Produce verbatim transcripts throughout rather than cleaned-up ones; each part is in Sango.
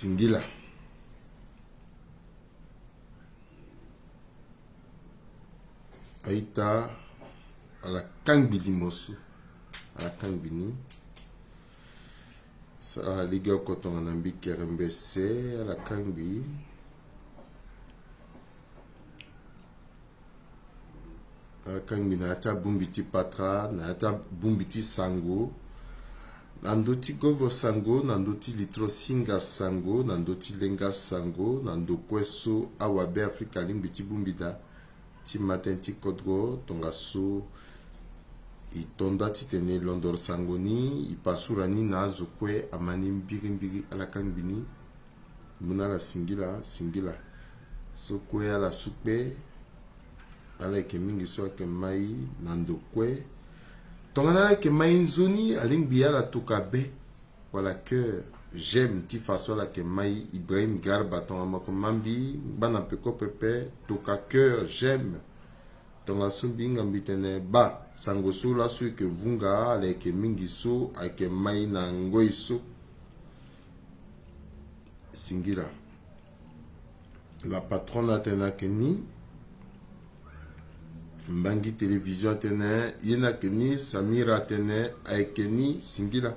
Singila. A-ita, ala kangbi limo so. Ala kangbi ni. Sara lege oko tongana mbi kerembese, ala kangbi. Ala kangbi na ya ti abongbi ti patara, na ya ti abongbi ti sango. Na ndö ti govo sango, na ndö ti litro singa sango, na ndö ti lenga sango, na ndo kue so awabe Afrika alingbi ti bongbi daa ti ma tënë ti kodro, tongaso e to nda titene e londoro sango ni, e pasura ni na azo kue ama ni mbirimbiri, ala kangbi ni. Muna ala singila, singila. So kue ala su kpe, ala yeke mingi so ayeke mai na ndo kue. Tongana ala yeke mai nzoni, alingbi ala toka be wala cœur, j'aime, ti fa so ala yeke mai. Ibrahim Garba, tongana mo yeke ma mbi, ngba na peko pepe, toka cœur, j'aime. Tongaso mbi hinga mbi tene baa, sango so laso e yeke vunga, ala yeke mingi so ayeke mai na ngoi so. Singila. La patronne atene ayeke ni. Mbangi télévision atene ye ni ayeke ni. Samira atene ayeke ni. Singila.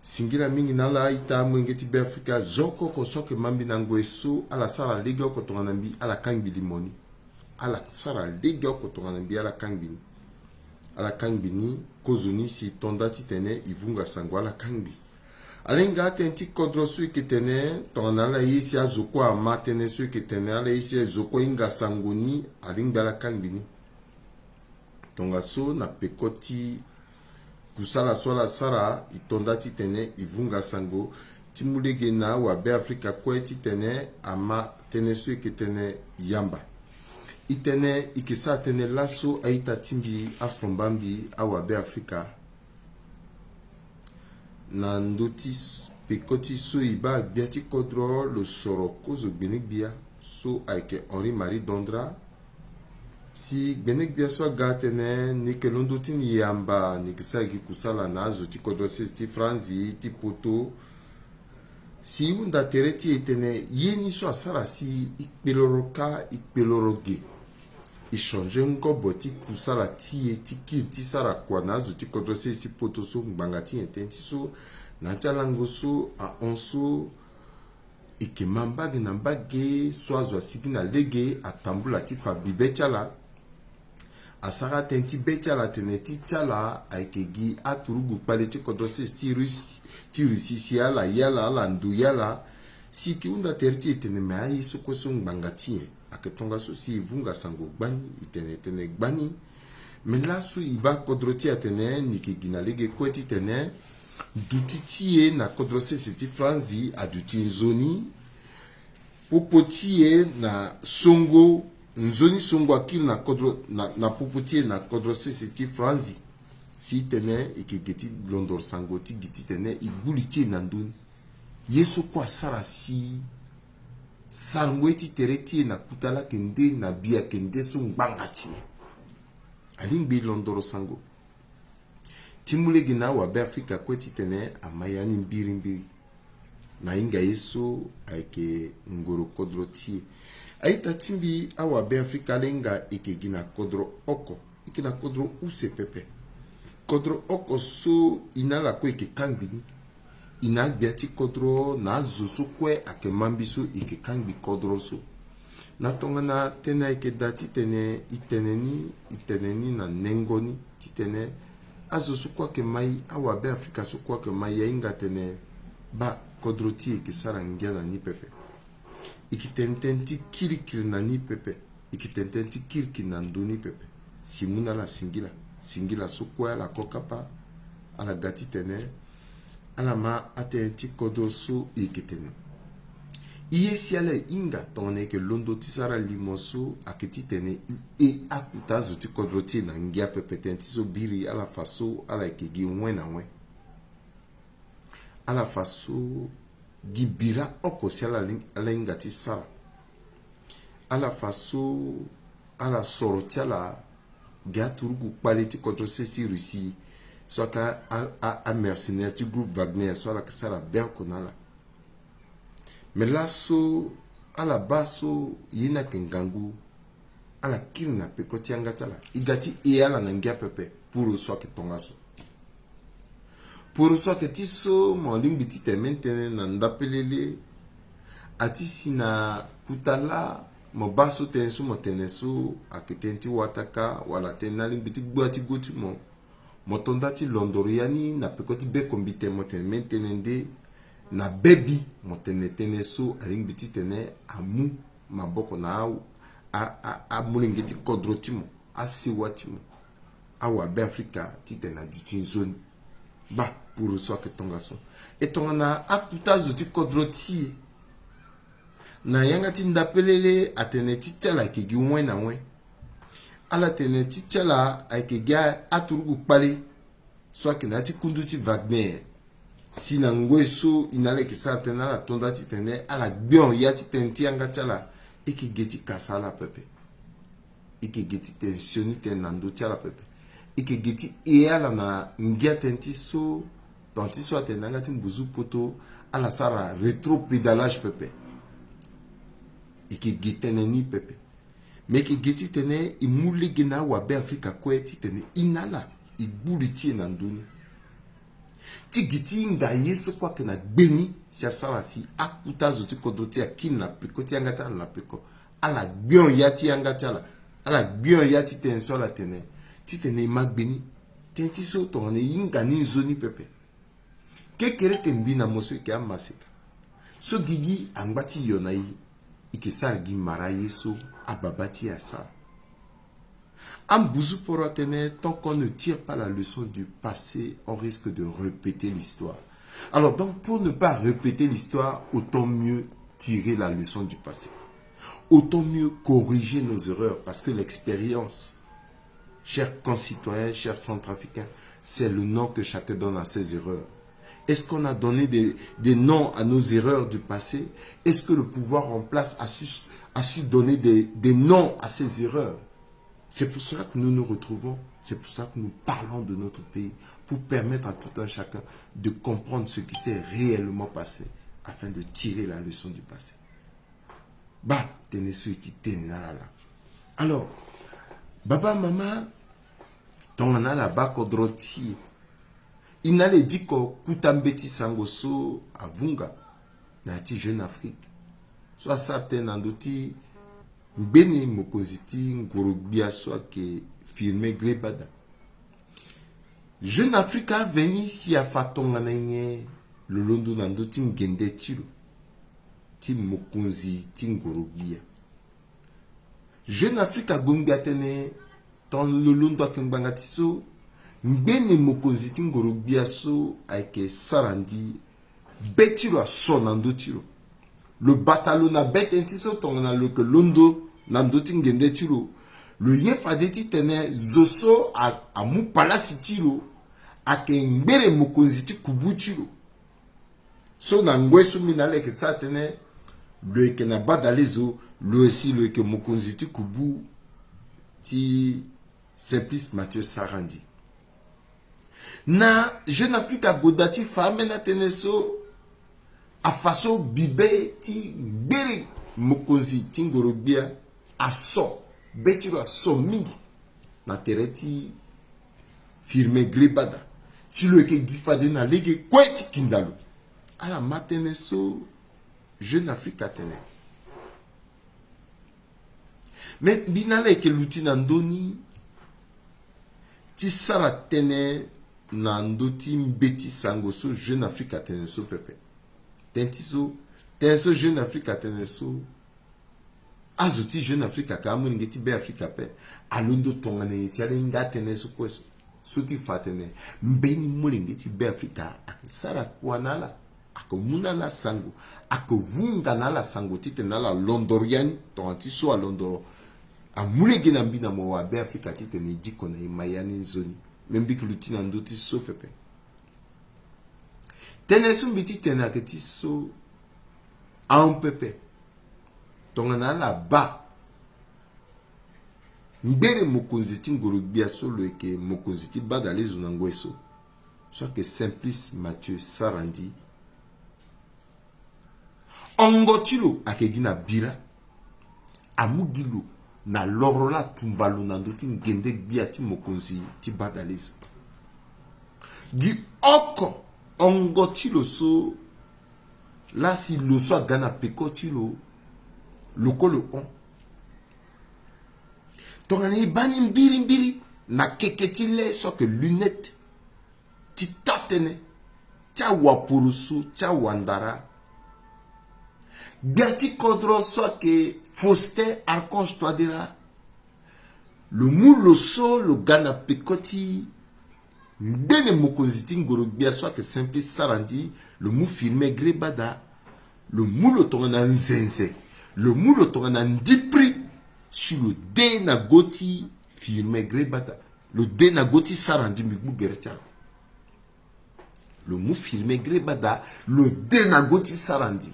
Singila mingi na ala ita amolenge ti Beafrika. Zo oko oko so ayeke ma mbi na ngoi so, ala sara lege oko tongana mbi, ala kangbi limo ni. Ala sara lege oko tongana mbi, ala kangbi ni. Ala kangbi ni, kozoni si e to nda titene e vunga sango, ala kangbi. Ala hinga atënë ti kodro so e yeke tene, tongana ala ye si azo kue ama tënë so e yeke tene, ala ye si azo kue ahinga sango ni, alingbi ala kangbi ni. Tongaso na peko ti kusala so ala sara, e to nda titene e vunga sango ti mu lege na awabe Afrika kue titene ama tënë so e yeke tene yamba. E tene e yeke sara tënë laso a-ita ti mbi, afomba mbi, awabe Afrika. Na ndö ti s-, peko ti so e baa gbia ti kodro lo soro kozo gbenegbia so ayeke Henri Marie Dondra. Si gbenegbia so aga atene ni yeke londo ti ni yamba, ni yeke sara gi kusala na azo ti kodro sese ti Franzi, ti poto. Si e hunda tere ti e tene ye ni so asara si e kpe loro ka, e kpe loro ge. E changer ngobo ti kusala ti e ti kiri ti sara kua na azo ti kodro sese ti poto so ngbanga ti nyen tënë ti so. Na ya ti alango so ahon so e yeke ma mbage na mbage so azo asigi na lege atambula ti fa bi be ti ala. Asara tënë ti be ti ala atene ti ti ala ayeke gi aturugu kpale ti kodro sese ti Russie, ti Russie si ala ye ala, ala ndu ye ala. Si e yeke hunda tere ti e tene me aye so kue so ngbanga ti nyen. Ayeke tongaso si e vunga sango gbani, e tene tënë gbani. Me laso e baa kodro ti e atene ni yeke gi na lege kue titene duti ti e na kodro sese ti Franzi aduti nzoni. Popo ti e na songo, nzoni songo akiri na kodro, na, na popo ti e na kodro sese ti Franzi. Si e tene e yeke ge ti londoro sango ti gi titene e gbu li ti e na ndö ni. Ye so kue asara si sango ye ti tere ti e na kuta laa ayeke nde, na bi ayeke nde so ngbanga ti nyen. Alingbi e londoro sango. Ti mu lege na awabe Afrika kue titene ama ya ni mbirimbiri. Na hinga ye so ayeke ngoro kodro ti e. A-ita ti mbi, awabe Afrika ala hinga e yeke gi na kodro oko. E yeke na kodro use pepe. Kodro oko so e na ala kue e yeke kangbi ni. E na agbia ti kodro na azo so kue ayeke ma mbi so e yeke kangbi kodro so. Na tongana tënë ayeke daa titene e tene ni, e tene ni na nengo ni titene azo so kue ayeke ma e, awabe Afrika so kue ayeke ma e, ahinga atene baa, kodro ti e yeke sara ngia na ni pepe. E yeke tene tënë ti kirikiri na ni pepe. E yeke tene tënë ti kirikiri na ndö ni pepe. Si mu na ala singila, singila so kue ala ko kapa, ala ga titene ala ma atënë ti kodro so e yeke tene. E ye si ala hinga tongana e yeke londo ti sara limo so ayeke titene e, e akuta azo ti kodro ti e na ngia pepe, tënë ti so biri ala fa so ala yeke gi wen na wen. Ala fa so gi bira oko si ala ling-, ala hinga ti sara. Ala fa so ala soro ti ala gi aturugu kpale ti kodro sese ti Russie so ayeke a, a, amercenaire ti groupe Wagner so ala yeke sara be oko na ala. Me laso ala baa so ye ni ayeke ngangu, ala kiri na peko ti yanga ti ala. E ga ti e ala na ngia pepe. Puru so ayeke tongaso. Puru so ayeke ti so mo lingbi ti tene mbeni tënë na ndapelele. A ti si na kuta laa mo baa so tënë so mo tene so ayeke tënë ti wataka wala tënë ni alingbi ti gbua ti go ti mo. Mo to nda ti londoro ya ni na peko ti be kombi tene mo tene mbeni tënë nde. Na be bi mo tene tënë so alingbi ti tene amu maboko na a, a, a, amolenge ti kodro ti mo, asewa ti mo, awabe afrika titene aduti nzoni. Baa, puru so ayeke tongaso. E tongana akuta azo ti kodro ti e na yanga ti ndapelele atene ti ti ala ayeke gi wen na wen. Ala tene ti ti ala ayeke gi a, aturugu kpale so ayeke na ya ti kundu ti Wagner. Si na ngoi so e na ala yeke sara tënë ala to nda titene ala gbion ya ti tënë ti yanga ti ala. E yeke ge ti kasa ala pepe. E yeke ge ti tene sioni tënë na ndö ti ala pepe. E yeke ge ti e ala na ngia tënë ti so, tongana ti so atene na yanga ti mbuzu poto, ala sara rétropédalage pepe. E yeke ge tënë ni pepe. Me e yeke ge titene e mu lege na awabe afrika kue titene e na ala e gbu li ti e na ndö ni. Ti gi ti hinga ye so kue ayeke na gbe ni si asara si akuta azo ti kodro ti e akiri na peko ti yanga ti ala na peko. Ala gbion ya ti yanga ti ala. Ala gbion ya ti tënë so ala tene titene e ma gbe ni. Tënë ti so tongana e hinga ni nzoni pepe. Kekereke mbi na mo so e yeke amaseka so gigi angba ti yo na e, e yeke sara gi mara ye so ababa ti e asara. Ambuzu poro atene, tant qu'on ne tire pas la leçon du passé, on risque de répéter l'histoire. Alors donc, pour ne pas répéter l'histoire, autant mieux tirer la leçon du passé. Autant mieux corriger nos erreurs, parce que l'expérience, chers concitoyens, chers centrafricains, c'est le nom que chacun donne à ses erreurs. Est-ce qu'on a donné des, des noms à nos erreurs du passé? Est-ce que le pouvoir en place a su, a su donner des, des noms à ces erreurs? C'est pour cela que nous nous retrouvons, c'est pour cela que nous parlons de notre pays, pour permettre à tout un chacun de comprendre ce qui s'est réellement passé, afin de tirer la leçon du passé. Baa, tënë so e ti tene na ala laa. Alors, baba, mama, tongana ala baa kodro ti e, e na ala e diko kuta mbeti sango so avunga na ya ti Jeune Afrique, so asara tënë na ndö ti ngbene mokonzi ti ngoro-gbia so ayeke Firmin Grébada. Jeune Afrique aveni si afa tongana nyen lo londo na ndö ti ngende ti lo ti mokonzi ti ngoro-gbia. Jeune Afrique ague ngbi atene, tongana lo londo ayeke ngbanga ti so, ngbene mokonzi ti ngoro-gbia so ayeke sara ndi be ti lo aso na ndö ti lo. Lo bata lo na be tënë ti so tongana lo yeke londo na ndö ti ngende ti lo, lo ye fade titene zo so a, amu palasi ti lo ayeke ngbene mokonzi ti kubu ti lo. So na ngoi so mbi na ala yeke sara tënë, lo yeke na badalezo, lo si lo yeke mokonzi ti kubu ti Simplice Mathieu Sarandji. Na Jeune Afrique ague daa ti fa ambeni atënë so, afa so bibe ti ngbene mokonzi ti ngoro-gbia aso, be ti lo aso mingi na tere ti Firmin Grébada, si lo yeke gi fade na lege kue ti kinda lo. Ala ma tënë so Jeune Afrique atene. Me mbi na ala yeke luti na ndö ni ti sara tënë na ndö ti mbeti sango so Jeune Afrique atene so pepe. Tënë ti so, tënë so Jeune Afrique atene so, azo ti Jeune Afrique aka amolenge ti Be Afrique ape, alondo tongana nyen si ala hinga atënë so kue so. So ti fa atene mbeni molenge ti Be Afrika ayeke sara kua na ala, ayeke mu na ala sango, ayeke vunga na ala sango titene ala londoro ya ni tongana ti so alondoro. Amu lege na mbi na mo wa Be Afrika titene e diko na e ma ya ni nzoni. Me mbi yeke luti na ndö ti so pepe. Tënë so mbi ti tene ayeke ti so, ahon pepe, tongana ala baa ngbene mokonzi ti ngoro-gbia so lo yeke mokonzi ti badalezo na ngoi so, so ayeke Simplice Mathieu Sarandji. Hongo ti lo ayeke gi na bira. Amu gi lo na loro la atumba lo na ndö ti ngende gbia ti mokonzi ti badalise. Gi oko hongo ti lo so la si lo so aga na peko ti lo, lo kue lo hon. Tongana e baa ni mbirimbiri na keke ti le so ayeke lunette ti taa-tënë ti awaporoso ti awandara. Gbia ti kodro so ayeke Faustin Archange Touadéra, lo mu lo so lo ga na peko ti ngbene mokonzi ti ngoro-gbia so ayeke Simplice Sarandji, lo mu Firmin Grébada, lo mu lo tongana nzenze, lo mu lo tongana ndipri, si lo de na go ti Firmin Grébada, lo de na go ti Sarandji, mbi gbu gere ti ala. Lo mu Firmin Grébada, lo de na go ti Sarandji.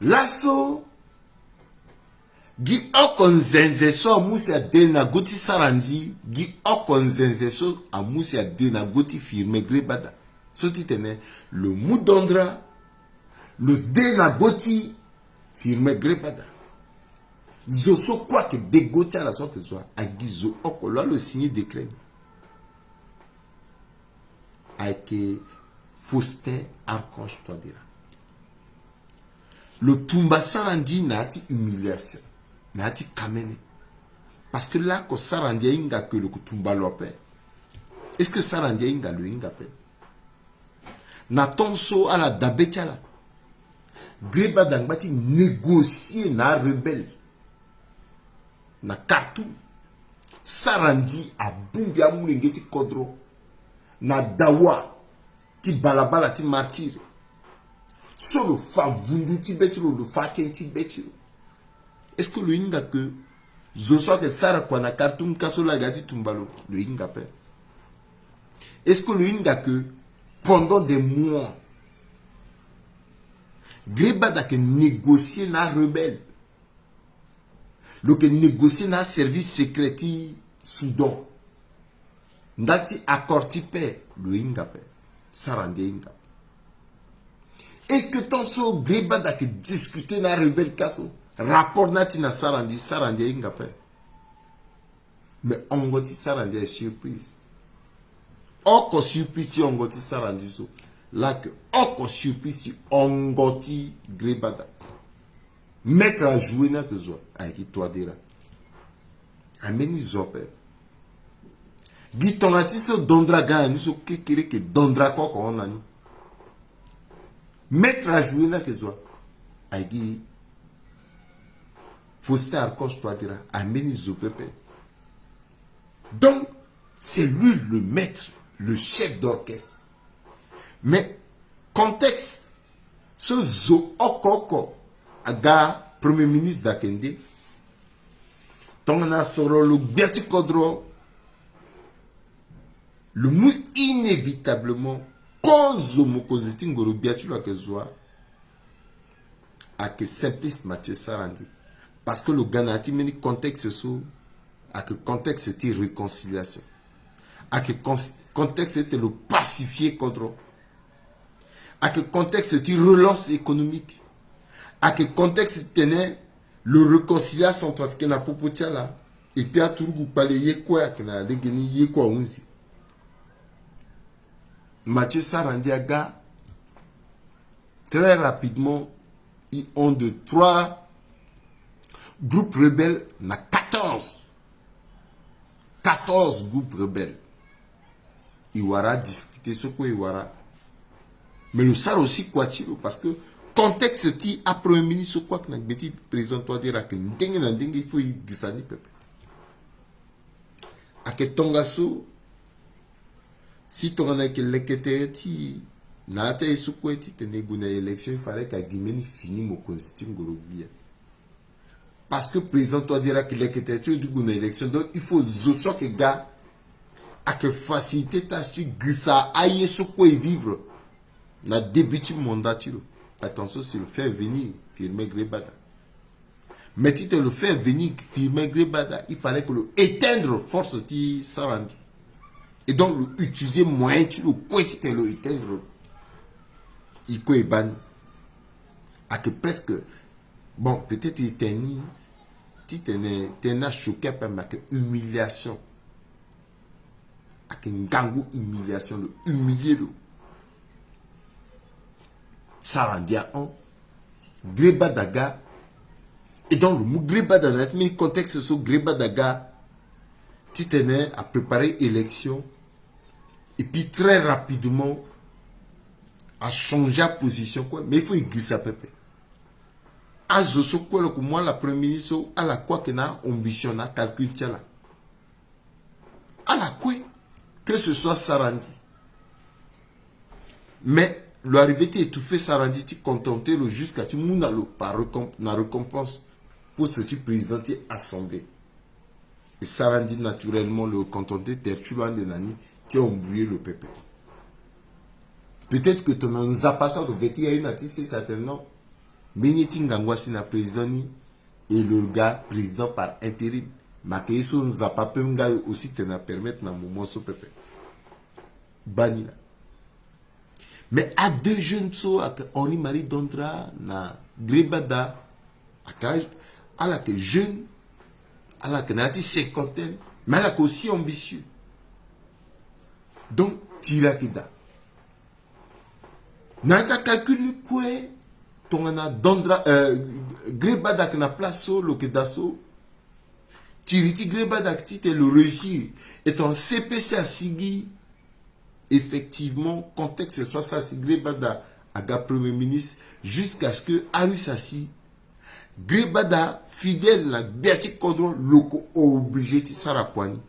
Laso gi oko nzenze so amu si ade na go ti Sarandji, gi oko nzenze so amu si ade na go ti Firmin Grébada. So ti tene lo mu dondra, lo de na go ti Firmin Grébada. Zo so kue ayeke de go ti ala so ayeke zo wa, agi zo oko lo la lo signé décret ni. Ayeke Faustin Archange Touadéra. Lo tumba Sarandji na ya ti humiliation, na ya ti kamene. Parce que la oko Sarandji ahinga que lo ko tumba lo ape. Est-ce que Sarandji ahinga lo? Lo hinga ape. Na temps so ala dabe ti ala, Grébada angba ti négocier na arebelle na Khartoum. Sarandji abongbi amolenge ti kodro na dawa ti balabala ti martyr. So lo fa vundu ti be ti lo, lo fa ake ti be ti lo. Est-ce que lo hinga que zo so ayeke sara kua na Khartoum ka so la aga ti tumba lo? Lo hinga ape. Est-ce que lo hinga que pendant des mois Grébada ayeke négocier na arebelle? Lo yeke négocier na aservice secret ti Soudan. Nda ti accord ti paix, lo hinga ape. Sarandji ahinga. Est-ce que temps so Grébada ayeke discuter na arebelle ka so, rapport ni ati na Sarandji, Sarandji ahinga ape? Mais hongo ti Sarandji ayeke surprise. Oko surprise ti hongo ti Sarandji so, la ayeke oko surprise ti hongo ti Grébada. Maître à jouer ni ayeke zo wa, ayeke Touadéra. Ambeni zo ape. Gi tongana ti so dondra aga na ni so kekereke, dondra kue oko hon na ni. Maître à jouer ni ayeke zo wa, ayeke Faustin Archange Touadéra, ambeni zo pepe. Donc, c'est lui le maître, le chef d'orchestre. Mais contexte so zo oko oko aga, Premier ministre da kende, tongana soro lo gbia ti kodro, lo mu inévitablement kozo mokonzi ti ngoro gbia ti lo ayeke zo wa, ayeke Simplice Mathieu Sarandji. Parce que lo ga na ya ti mbeni contexte so ayeke contexte ti réconciliation. Ayeke con-, contexte ti tene lo pacifier kodro. Ayeke contexte ti relance économique. Ayeke contexte ti tene lo réconcilier acentrafricain na popo ti ala. Et puis aturugu kpale ye kue ayeke na legeni, ye kue ahunzi. Mathieu Sarandji aga, très rapidement, il hon de trois groupes rebelles na quatorze. Quatorze groupes rebelles. E wara adifficulté so kue e wara. Mais lo sara aussi kua ti lo, parce que contexte ti apremier ministre so kue ayeke na gbe ti président Touadéra ayeke ndenge na ndenge, il faut e girisa ni pepe. Ayeke tongaso, si tongana ayeke leke tere ti e na ya ti aye so kue ti tene e gue na élection, il fallait que a gi mbeni fini mokonzi ti ngoro-gbia. Parce que président Touadéra ayeke leke tere ti lo ti gue na élection, donc il faut zo so ayeke ga ayeke facilité tâche ti girisa aye so kue e vivre na début ti mandat ti lo. Attention, si lo fait venir Firmin Grébada. Mais ti tene lo fait venir Firmin Grébada, il fallait que lo éteindre force ti Sarandji. Et donc lo utiliser moyen ti lo kue ti tene lo éteindre lo. E kue e baa ni. Ayeke presque, bon, peut-être e tene ni titene tënë ni achoqué ape, mais ayeke humiliation. Ayeke ngangu humiliation, lo humilié lo. Sarandi ahon. Gre Bada ga. Et donc lo mu Gre Bada na ya ti mbeni contexte so Gre Bada ga titene apréparé élection. Et puis très rapidement achangé aposition kue. Mais il faut e girisa pepe. Azo so kue lo ko mu ala premier ministre so, ala kue ayeke na ambition na acalcul ti ala. Ala kue, que ce soit Sarandi. Mais lo arrivé ti étouffer Sarandi, ti contenter lo jusqu'à ti mu na lo par récomp-, na récompense poste ti président ti assemblée. E Sarandi naturellement lo contenter terre ti lo ande na ni ti embrouiller lo pepe. Peut-être que tongana Nzapa so ake ve ti ya ye na ti sese atene non. Mbeni ye ti ngangu asi na président ni, et lo ga président par intérim. Mais ayeke ye so Nzapa pe mu nga aussi tene apermettre na moment so pepe. Baa ni laa. Mais a deux jeunes so ayeke Henri Marie Dondra na Gre Bada, ayeke, ala yeke jeune, ala yeke na ya ti cinquantaine, mais ala yeke aussi ambitieux. Donc tiri ayeke daa. Na ya ti acalcul ni kue, tongana Dondra, euh, Gre Bada ayeke na place so lo yeke daa so, tiri ti Gre Bada ayeke titene lo réussir. Et tongana C P C asigi, effectivement contexte so asara si Gre Bada aga premier ministre, jusqu'à ce que Arus asi, Gre Bada fidèle na gbia ti kodro, lo ko obligé ti sara kua ni.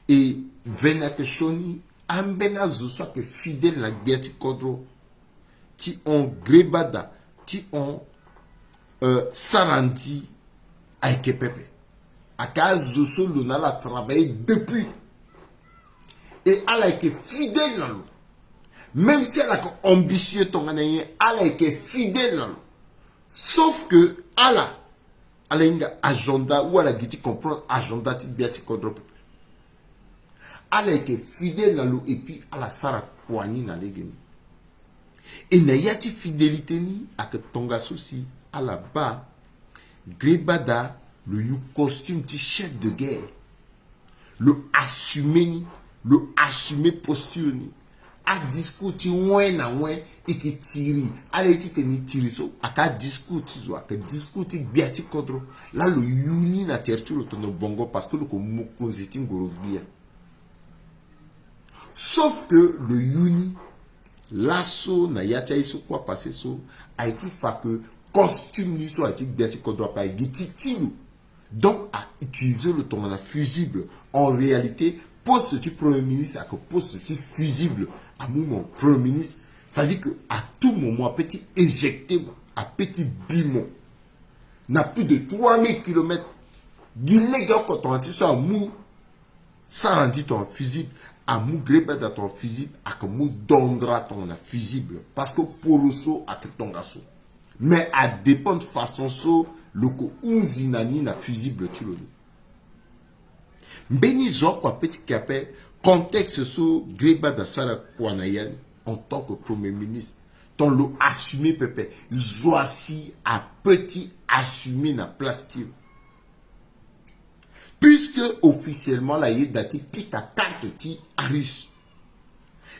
E vene ayeke sioni ambeni azo so ayeke fidèle na gbia ti kodro ti hon Gre Bada, ti hon, euh, Sarandi, ayeke pepe. Ayeke azo so lo na ala travailler depuis. Et ala yeke fidèle na lo. Même si ala yeke ambitieux tongana nyen, ala yeke fidèle na lo. Sauf que ala, ala hinga agenda, ou ala gi ti comprendre agenda ti gbia ti kodro pepe. Ala yeke fidèle na lo, et puis ala sara kua ni na lege ni. E na ya ti fidélité ni ayeke tongaso si ala baa Gre Bada lo yu costume ti chef de guerre. Lo assumer ni, lo assumer posture ni. Adiscours ti wen na wen e yeke tiri. Ala ye titene e tiri so ayeke adiscours ti zo, ayeke discours ti gbia ti kodro. Laa lo yu ni na tere ti lo tono bongo parce que lo yeke mokonzi ti ngoro-gbia. Sauf que lo yu ni laso na ya ti aye so kue apassé so, aye ti fa que costume ni so aye ti gbia ti kodro ape aye gi ti ti lo. Donc a utiliser lo tongana fusible. En réalité poste ti premier ministre ayeke poste ti fusible. Amu mo premier ministre, c'est-à-dire que à tout moment ape ti éjecter mo, ape ti bi mo na plus de trois mille kilomètres. Gi lege oko tongana ti so amu Sarandi tongana fusible, amu Gre Bada tongana fusible, ayeke mu Dondra tongana fusible. Parce que poro so ayeke tongaso. Mais adépend façon so lo yeke hunzi na ni na fusible ti lo ni. Mbeni zo oko ape ti ke ape contexte so Gre Bada asara kua na ya ni en tant que premier ministre. Tant lo assumer pepe, zo asi ape ti assumer na place ti lo. Puisque officiellement ala yeda ti pika carte ti Arus.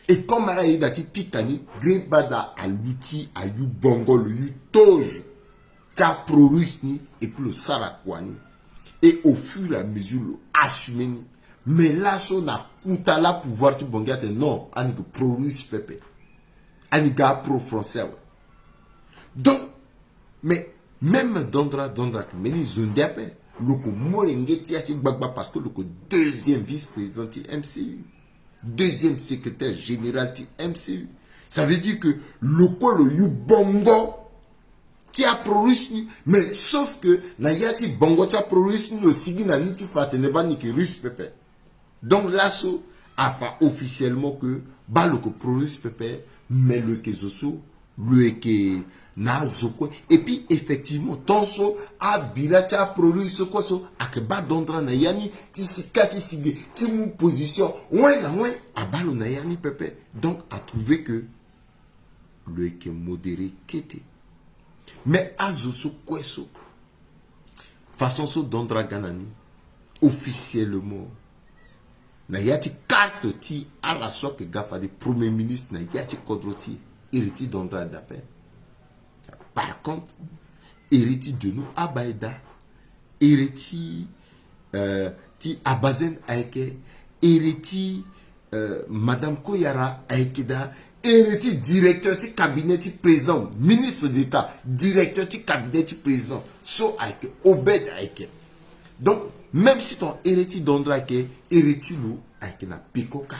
Et comme ala yeda ti pika ni, Gre Bada aluti ayu bongo, lo yu toge ti apro-russe ni, et puis lo sara kua ni. Et au fur et à mesure lo assumer ni. Mais laso na kuta la pouvoir ti Bangui atene non, ani yeke pro-russe pepe. Ani ga pro-français awe. Donc mais même Dondra, Dondra ayeke mbeni zo nde ape. Lo yeke molenge ti ya ti gbagba parce que lo yeke deuxième vice-président ti M C U, deuxième secrétaire général ti M C U. Ça veut dire que lo kue lo yu bongo ti apro-russe ni. Mais sauf que na ya ti bongo ti apro-russe ni lo sigi na ni ti fa atene baa ni yeke russe pepe. Donc laso afa officiellement que baa lo yeke pro-russe pepe. Mais lo yeke zo so lo yeke na azo kue. Et puis effectivement tant so abira ti apro-russe kue so ayeke baa Dondra na ya ni ti sika ti sigi ti mu position wen na wen, abaa lo na ya ni pepe. Donc atrouver que lo yeke modéré kete. Mais azo so kue so, façon so Dondra aga na ni, officiellement, na ya ti carte ti ala so ayeke ga fade premier ministre na ya ti kodro ti e, iri ti Dondra daa ape. Par contre, iri ti Dionou Abba ayeke daa, iri ti, euh, ti Abazen ayeke, iri ti, euh, Madame Koyara ayeke daa, iri ti directeur ti cabinet ti président, ministre d'État, directeur ti cabinet ti président, so ayeke Obed ayeke. Donc, même si ton iri ti Dondra ayeke, iri ti lo ayeke na peko kâ.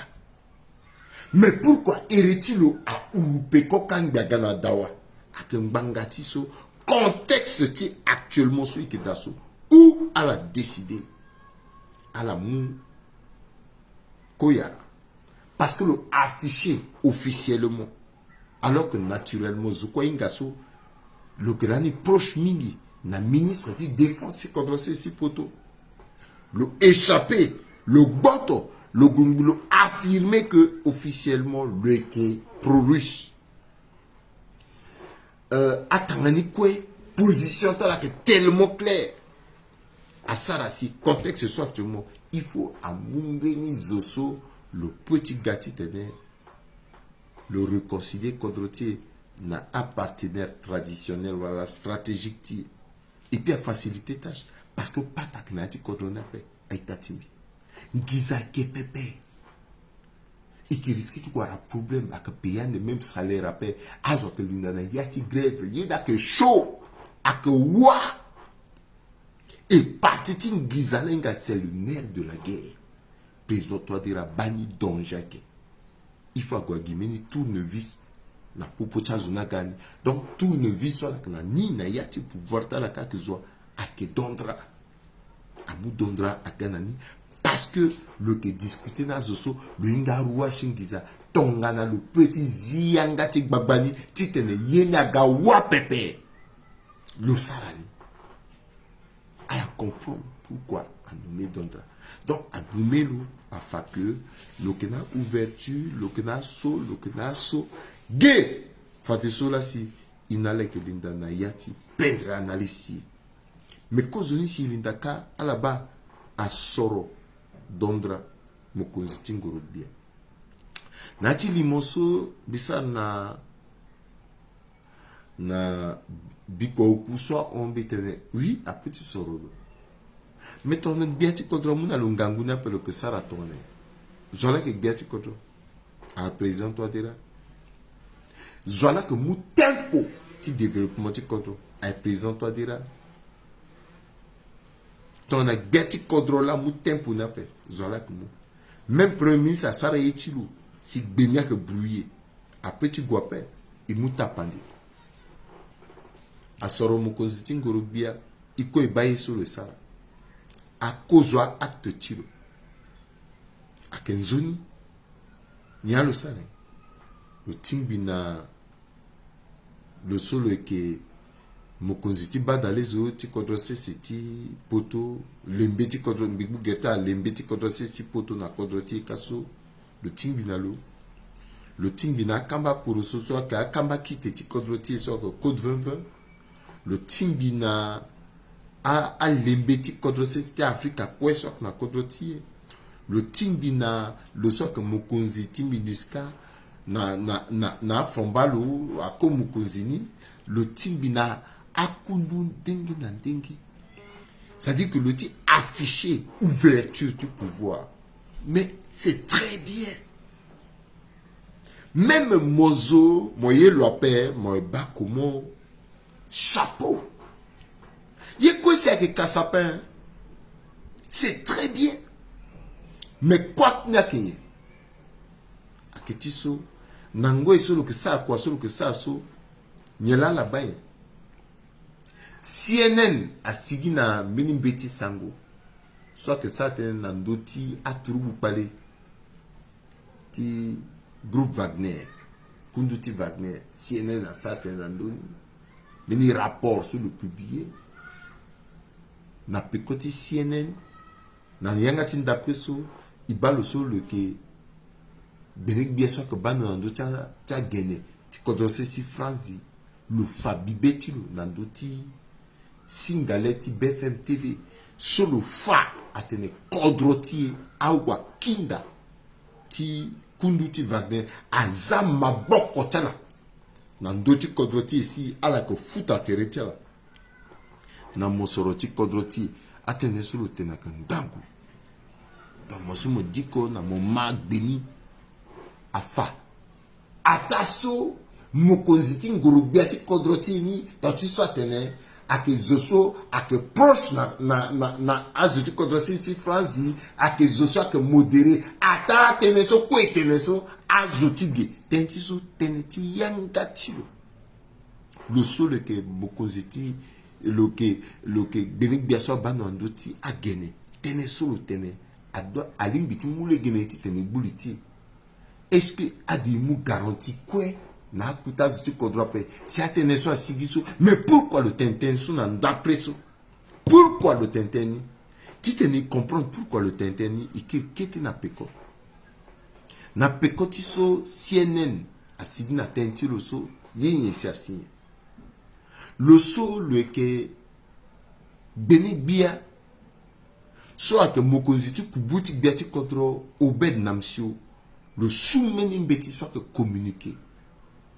Mais pourquoi iri ti lo ahuru peko kâ ngbanga na dawa? Ayeke ngbanga ti so, contexte ti actuellement so e yeke daa so, où ala décidé ala mu Koyara. Parce que lo affiché officiellement. Alors que naturellement, zo kue ahinga so, lo yeke lani proche mingi na ministre ti défense ti kodro sese ti poto. Lo échappé, lo gboto, lo gue ngbi, lo affirmé que officiellement lo yeke pro-russe. Euh, atanga ni kue, position ti ala ayeke tellement claire. Asara si contexte so actuellement, il faut amu mbeni zo so lo peut ti ga titene lo réconcilier kodro ti e na apartenaire traditionnel wala stratégique ti e. Et puis afacilité tâche, parce que pata ayeke na ya ti kodro ni ape. Aita ti mbi, nginza ayeke pepe. E yeke risqué ti gue wara problème, ayeke payé ande même salaire ape. Azo ayeke linda na ya ti grève, ye ni ayeke chaud, ayeke wa. E parti ti nginza ni ahinga, c'est le nerf de la guerre. Président Touadéra abaa ni danger ayeke. Il faut ague agi mbeni tournevis na popo ti azo ni aga ni. Donc tournevis so ala yeke na ni na ya ti pouvoir ti ala kâ ayeke zo wa, ayeke Dondra. Amu Dondra aga na ni. Parce que lo yeke discuter na azo so lo hinga aroua ti nginza. Tongana lo peut ti zi yanga ti gbagba ni titene ye ni aga wa pepe, lo sara ni. Ala comprendre pourquoi anommé Dondra. Donc anommé lo, afa que lo yeke na ouverture, lo yeke na so, lo yeke na so. Ge, fadeso laa si e na ala yeke linda na ya ti pendre analyse ti e. Mais kozoni si e linda kâ, ala baa asoro Dondra, mokonzi ti ngoro-gbia. Na ya ti limo so mbi sara na na bikua oku so ahon mbi tene, oui, apeut ti soro lo. Mais tongana gbia ti kodro amu na lo ngangu ni ape, lo yeke sara tongana nyen? Zo wa laa ayeke gbia ti kodro, a président Touadéra. Zo wa laa ayeke mu tempo ti développement ti kodro, a président Touadéra. Tongana gbia ti kodro laa amu tempo ni ape, zo wa laa ayeke mu. Même premier ministre asara ye ti lo si gbe ni ayeke brouillé. Apeut ti gue ape, e mu tapande. Asoro mokonzi ti ngoro-gbia, e kue e baa ye so lo sara. Akozo a-acte ti lo. Ayeke nzoni. Nyen lo sara? Lo tingbi na lo so lo yeke mokonzi ti badalezo ti kodro sese ti poto, lembe ti kodro, mbi gbu gere ti alembe ti kodro sese ti poto na kodro ti e ka so, lo tingbi na lo. Lo tingbi na akamba kporoso so ayeke akamba kite ti kodro ti e so ayeke Code vingt vingt. Lo tingbi na a, alembe ti kodro sese ti Afrika kue so ayeke na kodro ti e. Lo tingbi na lo so ayeke mokonzi ti MINUSCA na, na, na, na afamba lo ako mokonzi ni. Lo tingbi na akundu ndenge na ndenge. C'est-à-dire que lo ti afficher ouverture ti pouvoir. Mais c'est très bien. Même mo zo, mo ye lo ape, mo ye baa comment. Chapeau. Ye kue si ayeke kasa ape, hein. C'est très bien. Mais kua ti ni ayeke nyen? Ayeke ti so, na ngoi so lo yeke sara kua so lo yeke sara so, nyen laa ala baa nyen? C N N asigi na mbeni mbeti sango so ayeke sara tënë na ndö ti aturugu kpale ti groupe Wagner, kundu ti Wagner. C N N asara tënë na ndö ni. Mbeni rapport so lo publié na peko ti C N N, na yanga ti ndapre so, e baa lo so lo yeke gbene gbia so ayeke baa ndo na ndö ti a, ti agene. ti kodro sese ti Franzi, lo fa bibe ti lo na ndö ti singale ti B F M T V. So lo fa atene kodro ti e awakinda ti kundu ti Wagner aza maboko ti ala na ndö ti kodro ti e si ala yeke futa tere ti ala. Na mosoro ti kodro ti e, atënë so lo tene ayeke ngangu. Donc mo so mo diko na mo ma gbeni afa. Ataa so mokonzi ti ngoro-gbia ti kodro ti e ni, tant ti so atene ayeke zo so ayeke proche na, na, na, na azo ti kodro ti e ti Franzi, ayeke zo so ayeke modéré. Ataa tënë so kue tene so, azo ti ge. Tënë ti so tënë ti yanga ti lo. Lo so lo yeke mokonzi ti, lo yeke, lo yeke gbene-gbia so abaa ndo na ndö ti agene. Tënë so lo tene, ado alingbi ti mu lege na ye titene e gbu li ti e. Est-ce que adi e mu garantie kue na akota azo ti kodro ape si atënë so asigi so? Mais pourquoi lo tene tënë so na ndapre so? Pourquoi lo tene tënë ni? Titene e comprendre pourquoi lo tene tënë ni, e kiri kete na peko. Na peko ti so C N N asigi na tënë ti lo so, ye nyen si asi nyen? Lo so lo yeke gbene-gbia so ayeke mokonzi ti kubu ti gbia ti kodro, Obed Namsio, lo su mbeni mbeti so ayeke communiqué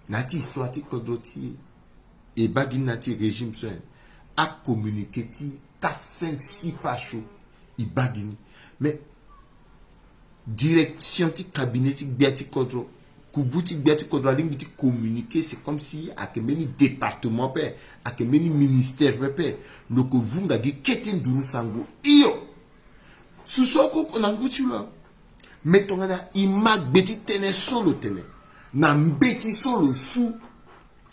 na ya ti histoire ti kodro ti e. E baa gi ni na ya ti régime so, acommuniqué ti quatre, cinq, six pages so e baa gi ni. Mais direction ti cabinet ti gbia ti kodro, kubu ti gbia ti kodro alingbi ti communiqué, c'est comme si ayeke mbeni département ape, ayeke mbeni ministère pepe. Lo yeke vunga gi kete nduru sango hio. Su so oko oko na ngu ti lo. Mais tongana e ma gbe ti tënë so lo tene na mbeti so lo su,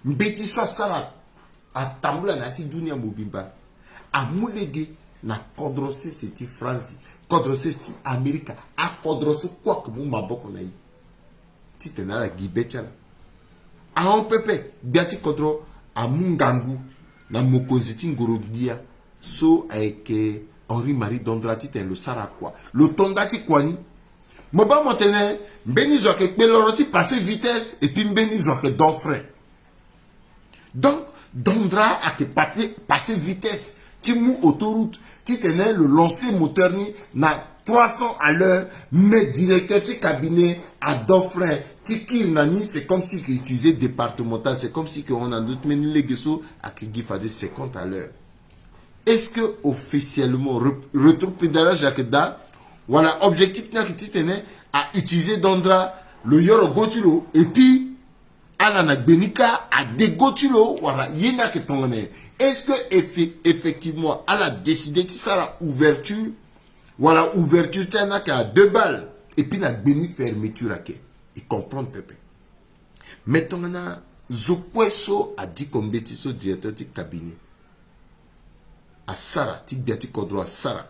mbeti so asara atambula na ya ti dunia mobimba, amu lege na kodro sese ti Franzi, kodro sese ti Amerika, akodro so kue ayeke mu maboko na e titene ala gi be ti ala. Ahon pepe, gbia ti kodro amu ngangu na mokonzi ti ngoro-gbia so ayeke Henri Marie Dondra titene lo sara kua. Lo to nda ti kua ni. Mo baa mo tene mbeni zo ayeke kpe loro ti passer vitesse et puis mbeni zo ayeke don frein. Donc Dondra ayeke passer, passer vitesse ti mu autoroute titene lo lancer moteur ni na trois cents à l'heure, mais directeur ti cabinet adon frein ti kiri na ni, c'est comme si ayeke utiliser départemental, c'est comme si ayeke hon na ndö ti mbeni lege so ayeke gi fade cinquante à l'heure. Est-ce que officiellement re-, rétropédalage ayeke daa? Wala objectif ni ayeke titene a utiliser Dondra, lo yoro go ti lo et puis ala na gbe ni kâ ade go ti lo, wala ye ni ayeke tongana nyen? Est-ce que effe-, effectivement ala décider ti sara ouverture, wala ouverture ti ala ni ayeke à deux balles et puis na gbe ni fermeture ayeke? E comprendre pepe. Mais tongana zo kue so adiko mbeti so, directeur ti cabinet asara, ti gbia ti kodro asara,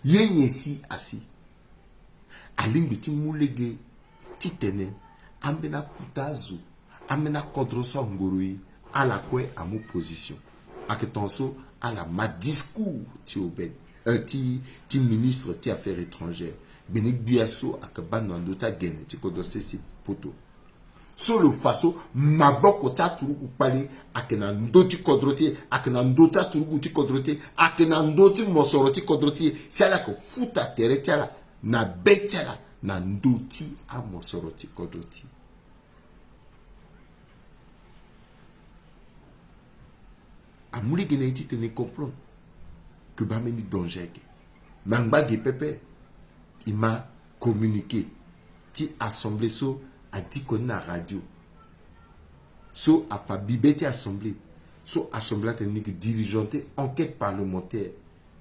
ye nyen si asi? Alingbi ti mu lege titene ambeni akuta azo, ambeni akodro so angoro e, ala kue amu position. Ayeke tongaso ala ma discours ti Obed, euh, ti, ti ministre ti affaires étrangères, gbene-gbia so ayeke baa ndo na ndö ti agene ti kodro sese poto. So lo fa so maboko ti aturugu kpale ayeke na ndö ti kodro ti e, ayeke na ndö ti aturugu ti kodro ti e, ayeke na ndö ti mosoro ti kodro ti e, si ala yeke futa tere ti ala na be ti ala na ndö ti amosoro ti kodro ti e. Amu lege na e titene e comprendre que baa mbeni danger ayeke. Me angba ge pepe, e ma communiqué ti assemblée so adiko ni na radio, so afa bibe ti assemblée, so assemblée atene ni yeke diligenter enquête parlementaire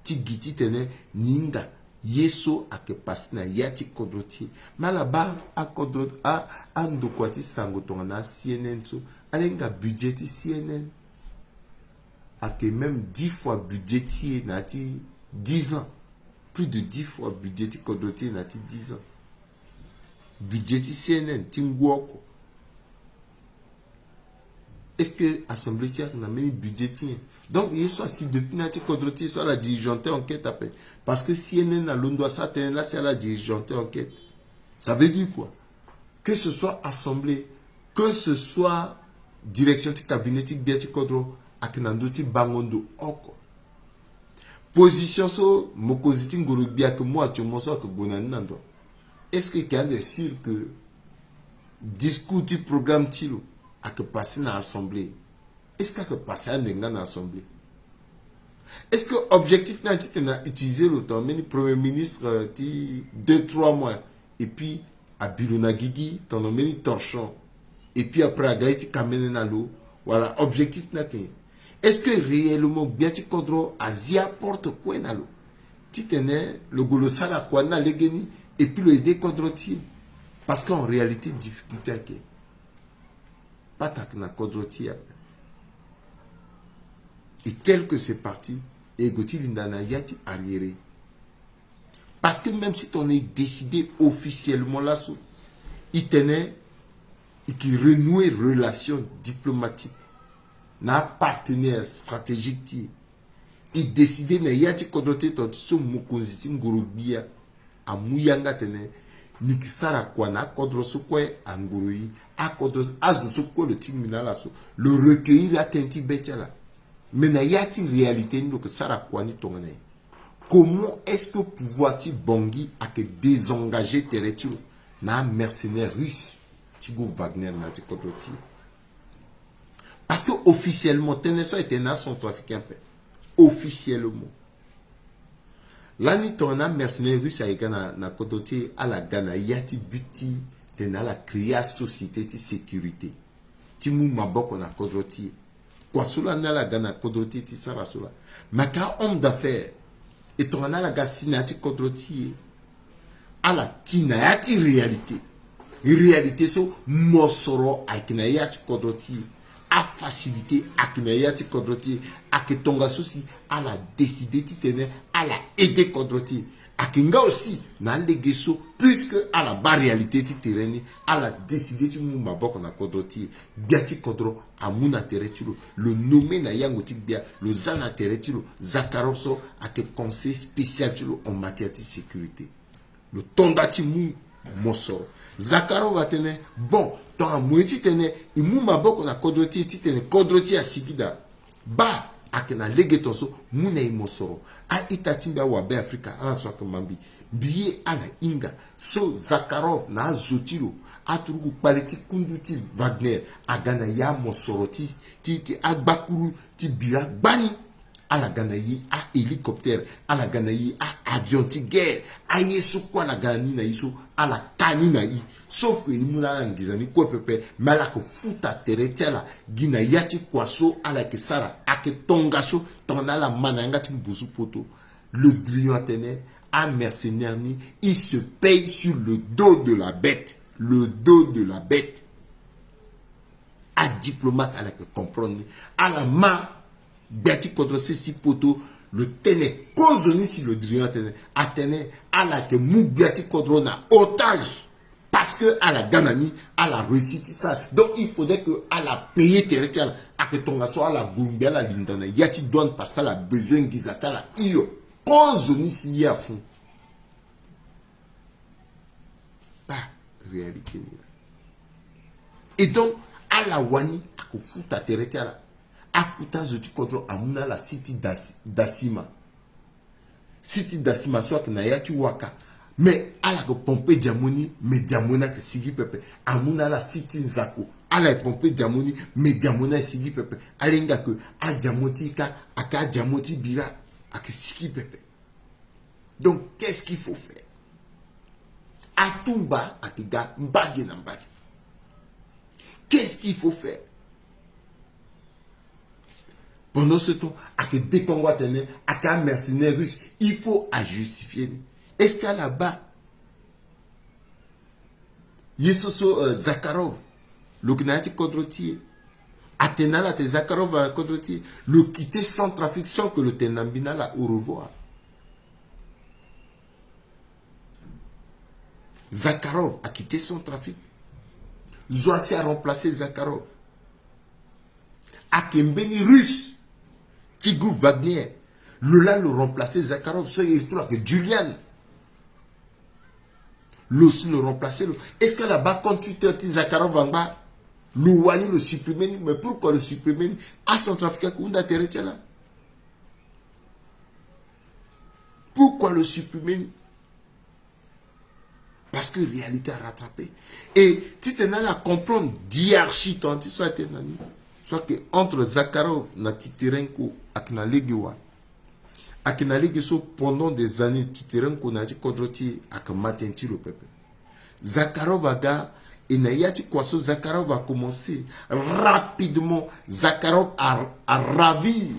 ti gi titene ni hinga ye so ayeke passé na ya ti kodro ti e. Me ala baa akodro, a, andokua ti sango tongana a C N N so, ala hinga budget ti C N N ayeke même dix fois budget ti e na ya ti dix ans. Plus de dix fois budget ti kodro ti e na ya ti dix ans. Budget ti C N N ti ngu oko. Est-ce que assemblée ti e ayeke na mbeni budget ti nyen? Donc ye so asi depuis na ya ti kodro ti e so ala diligenter enquête ape. Parce que C N N alondo asara tënë laa si ala diligenter enquête. Ça veut dire quoi? Que ce soit assemblée, Que ce soit direction ti cabinet ti gbia ti kodro, ayeke na ndö ti bango ndo oko. Position so mokonzi ti ngoro gbia ayeke mu actuellement so ayeke gue na ni na ndo. Est-ce que e yeke ande sûr que discours ti programme ti lo ayeke passé na assemblée? Est-ce que ayeke passé ande nga na assemblée? Est-ce que objectif na ni titene a utiliser lo tongana mbeni premier ministre, euh, ti deux trois mois, et puis abi lo na gigi tongana mbeni torchon, et puis après aga ye ti kamene na lo? Wala objectif ni ayeke nyen? Est-ce que réellement gbia ti kodro azi aporte kue na lo titene lo gue lo sara kua ni na legeni, et puis lo aider kodro ti e? Parce que en réalité difficulté ayeke, pas ayeke na kodro ti e ape. Et tel que c'est parti, e gue ti linda na ya ti arriéré. Parce que même si tongana e décider officiellement laso, e tene e ke renouer relation diplomatique na apartenaire stratégique ti e. E décider na ya ti kodro ti e, tongana ti so mokonzi ti ngoro gbia amu yanga atene ni ke sara kua na akodro so kue angoro e. Akodro, azo so kue lo tingbi na ala so, lo recueillir atënë ti be ti ala. Mais na ya ti réalité ni lo ke sara kua ni tongana nyen? Comment est-ce que pouvoir ti Bangui ayeke désengager tere ti lo na amercenaire russe ti groupe Wagner na ya ti kodro ti e? Parce que officiellement, tënë so ayeke na acentrafricain ape. Officiellement, lani tongana amercenaire russe aye ga na, na kodro ti e, ala ga na ya ti but ti tene ala créer asociété ti sécurité ti mu maboko na kodro ti e. Kua so lani ala ga na kodro ti e ti sara so laa. Me ayeke ahomme d'affaires. E tongana ala ga si na ya ti kodro ti e, ala ti na ya ti réalité. Réalité so mosoro ayeke na ya ti kodro ti e. Afacilité ayeke na ya ti kodro ti e. Ayeke tongaso si ala décider titene ala aider kodro ti e. Ayeke nga aussi na alege so, puisque ala baa réalité ti tere ni, ala décider ti mu maboko na kodro ti e. Gbia ti kodro amu na tere ti lo, lo nommé na yango ti gbia, lo za na tere ti lo Zakharov so ayeke conseiller spécial ti lo en matière ti sécurité. Lo to nda ti mu mosoro. Zakharov atene, bon, tongana amu ye titene e mu maboko na kodro ti e titene kodro ti e asigi daa, baa ayeke na lege tongaso, mu na e mosoro. A-ita ti mbi, awabe Afrika, ala so ayeke ma mbi, mbi ye ala hinga so Zakharov na azo ti lo, aturugu kpale ti kundu ti Wagner aga na ya mosoro ti, ti, ti agbakuru ti bira gbani. Ala ga na e ahélicoptère, ala ga na e a-avion ti guerre. Aye so kue ala ga na ni na e so, ala ka ni na e. Sauf que e mu na ala nginza ni kue pepe, me ala yeke futa tere ti ala gi na ya ti kua so ala yeke sara. Ayeke tongaso, tongana ala ma na yanga ti mbuzu poto. Le Drian atene, amercenaire ni, il se paye sur le dos de la bête. Le dos de la bête. Adiplomate ala yeke comprendre ni. Ala ma gbia ti kodro sese ti poto lo tene kozoni si Le Drian atene, atene ala yeke mu gbia ti kodro na otage. Parce que ala ga na ni, ala réussi ti sara. Donc il faudrait que ala payer tere ti ala. Ayeke tongaso ala gue ngbi ala linda na ya ti douane parce que ala besoin nginza ti ala hio. Kozoni si ye afon. Baa réalité ni laa. Et donc ala wani ayeke futa tere ti ala. Akuta zo ti kodro amu na ala si ti das-, dasima. Si ti dasima so ayeke na ya ti waka. Mais ala yeke pompe diamoni, mais diamoni ayeke sigi pepe. Amu na ala si ti nzako. Ala yeke pompe diamoni, mais diamoni ayeke sigi pepe. Ala hinga ke adiamoni ti e kâ ayeke adiamoni ti bira. Ayeke sigi pepe. Donc qu'est-ce qu'il faut faire? Atumba ayeke ga mbage na mbage. Qu'est-ce qu'il faut faire? Pendant ce temps, ayeke dekongo atene ayeke amercenaire russe. Il faut ajustifier ni. Est-ce que ala baa ye so so, euh, Zakharov lo yeke na ya ti kodro ti e? Atene na ala atene Zakharov na kodro ti e, lo quitter Centrafrique sans que lo tene na mbi na ala au revoir. Zakharov aquitter Centrafrique. Zo asi aremplacer Zakharov. Ayeke mbeni russe ti groupe Wagner. Lo laa lo remplacer Zakharov so e retrouve ayeke Julian. Lo si lo remplacer lo. Est-ce que ala baa compte Twitter ti Zakharov angba? Lo wani lo supprimer ni, mais pourquoi lo supprimer ni? Acentrafricain ake hunda tere ti ala. Pourquoi lo supprimer ni? Parce que réalité arattrape. Et titene ala comprendre diarchie tongana ti so atene na ni, so ayeke entre Zakharov na Titerenko, ayeke na lege wa. Ayeke na lege so pendant des années Titerenko na ya ti kodro ti e ayeke ma tënë ti lo pepe. Zakharov aga, e na ya ti kua so Zakharov akomense rapidement. Zakharov a, aravir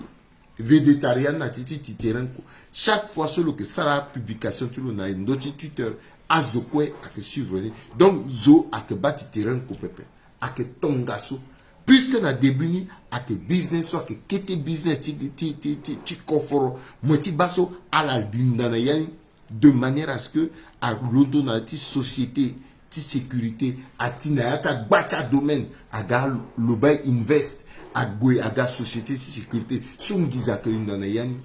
vedettariat na ti ti Titerenko. Chaque fois so lo yeke sara publication ti lo na ndö ti Twitter, azo kue ayeke suivre ni. Donc zo ayeke baa Titerenko pepe. Ayeke tongaso. Puisque na début ni ayeke business so ayeke kete business ti, ti, ti, ti, ti koforo. Mo ye ti baa so ala linda na ya ni, de manière à ce que alondo na ya ti société ti sécurité, ati na ya ti agba ti adomaine, aga Lobai Invest, ague aga société ti sécurité. So nginza ayeke linda na ya ni,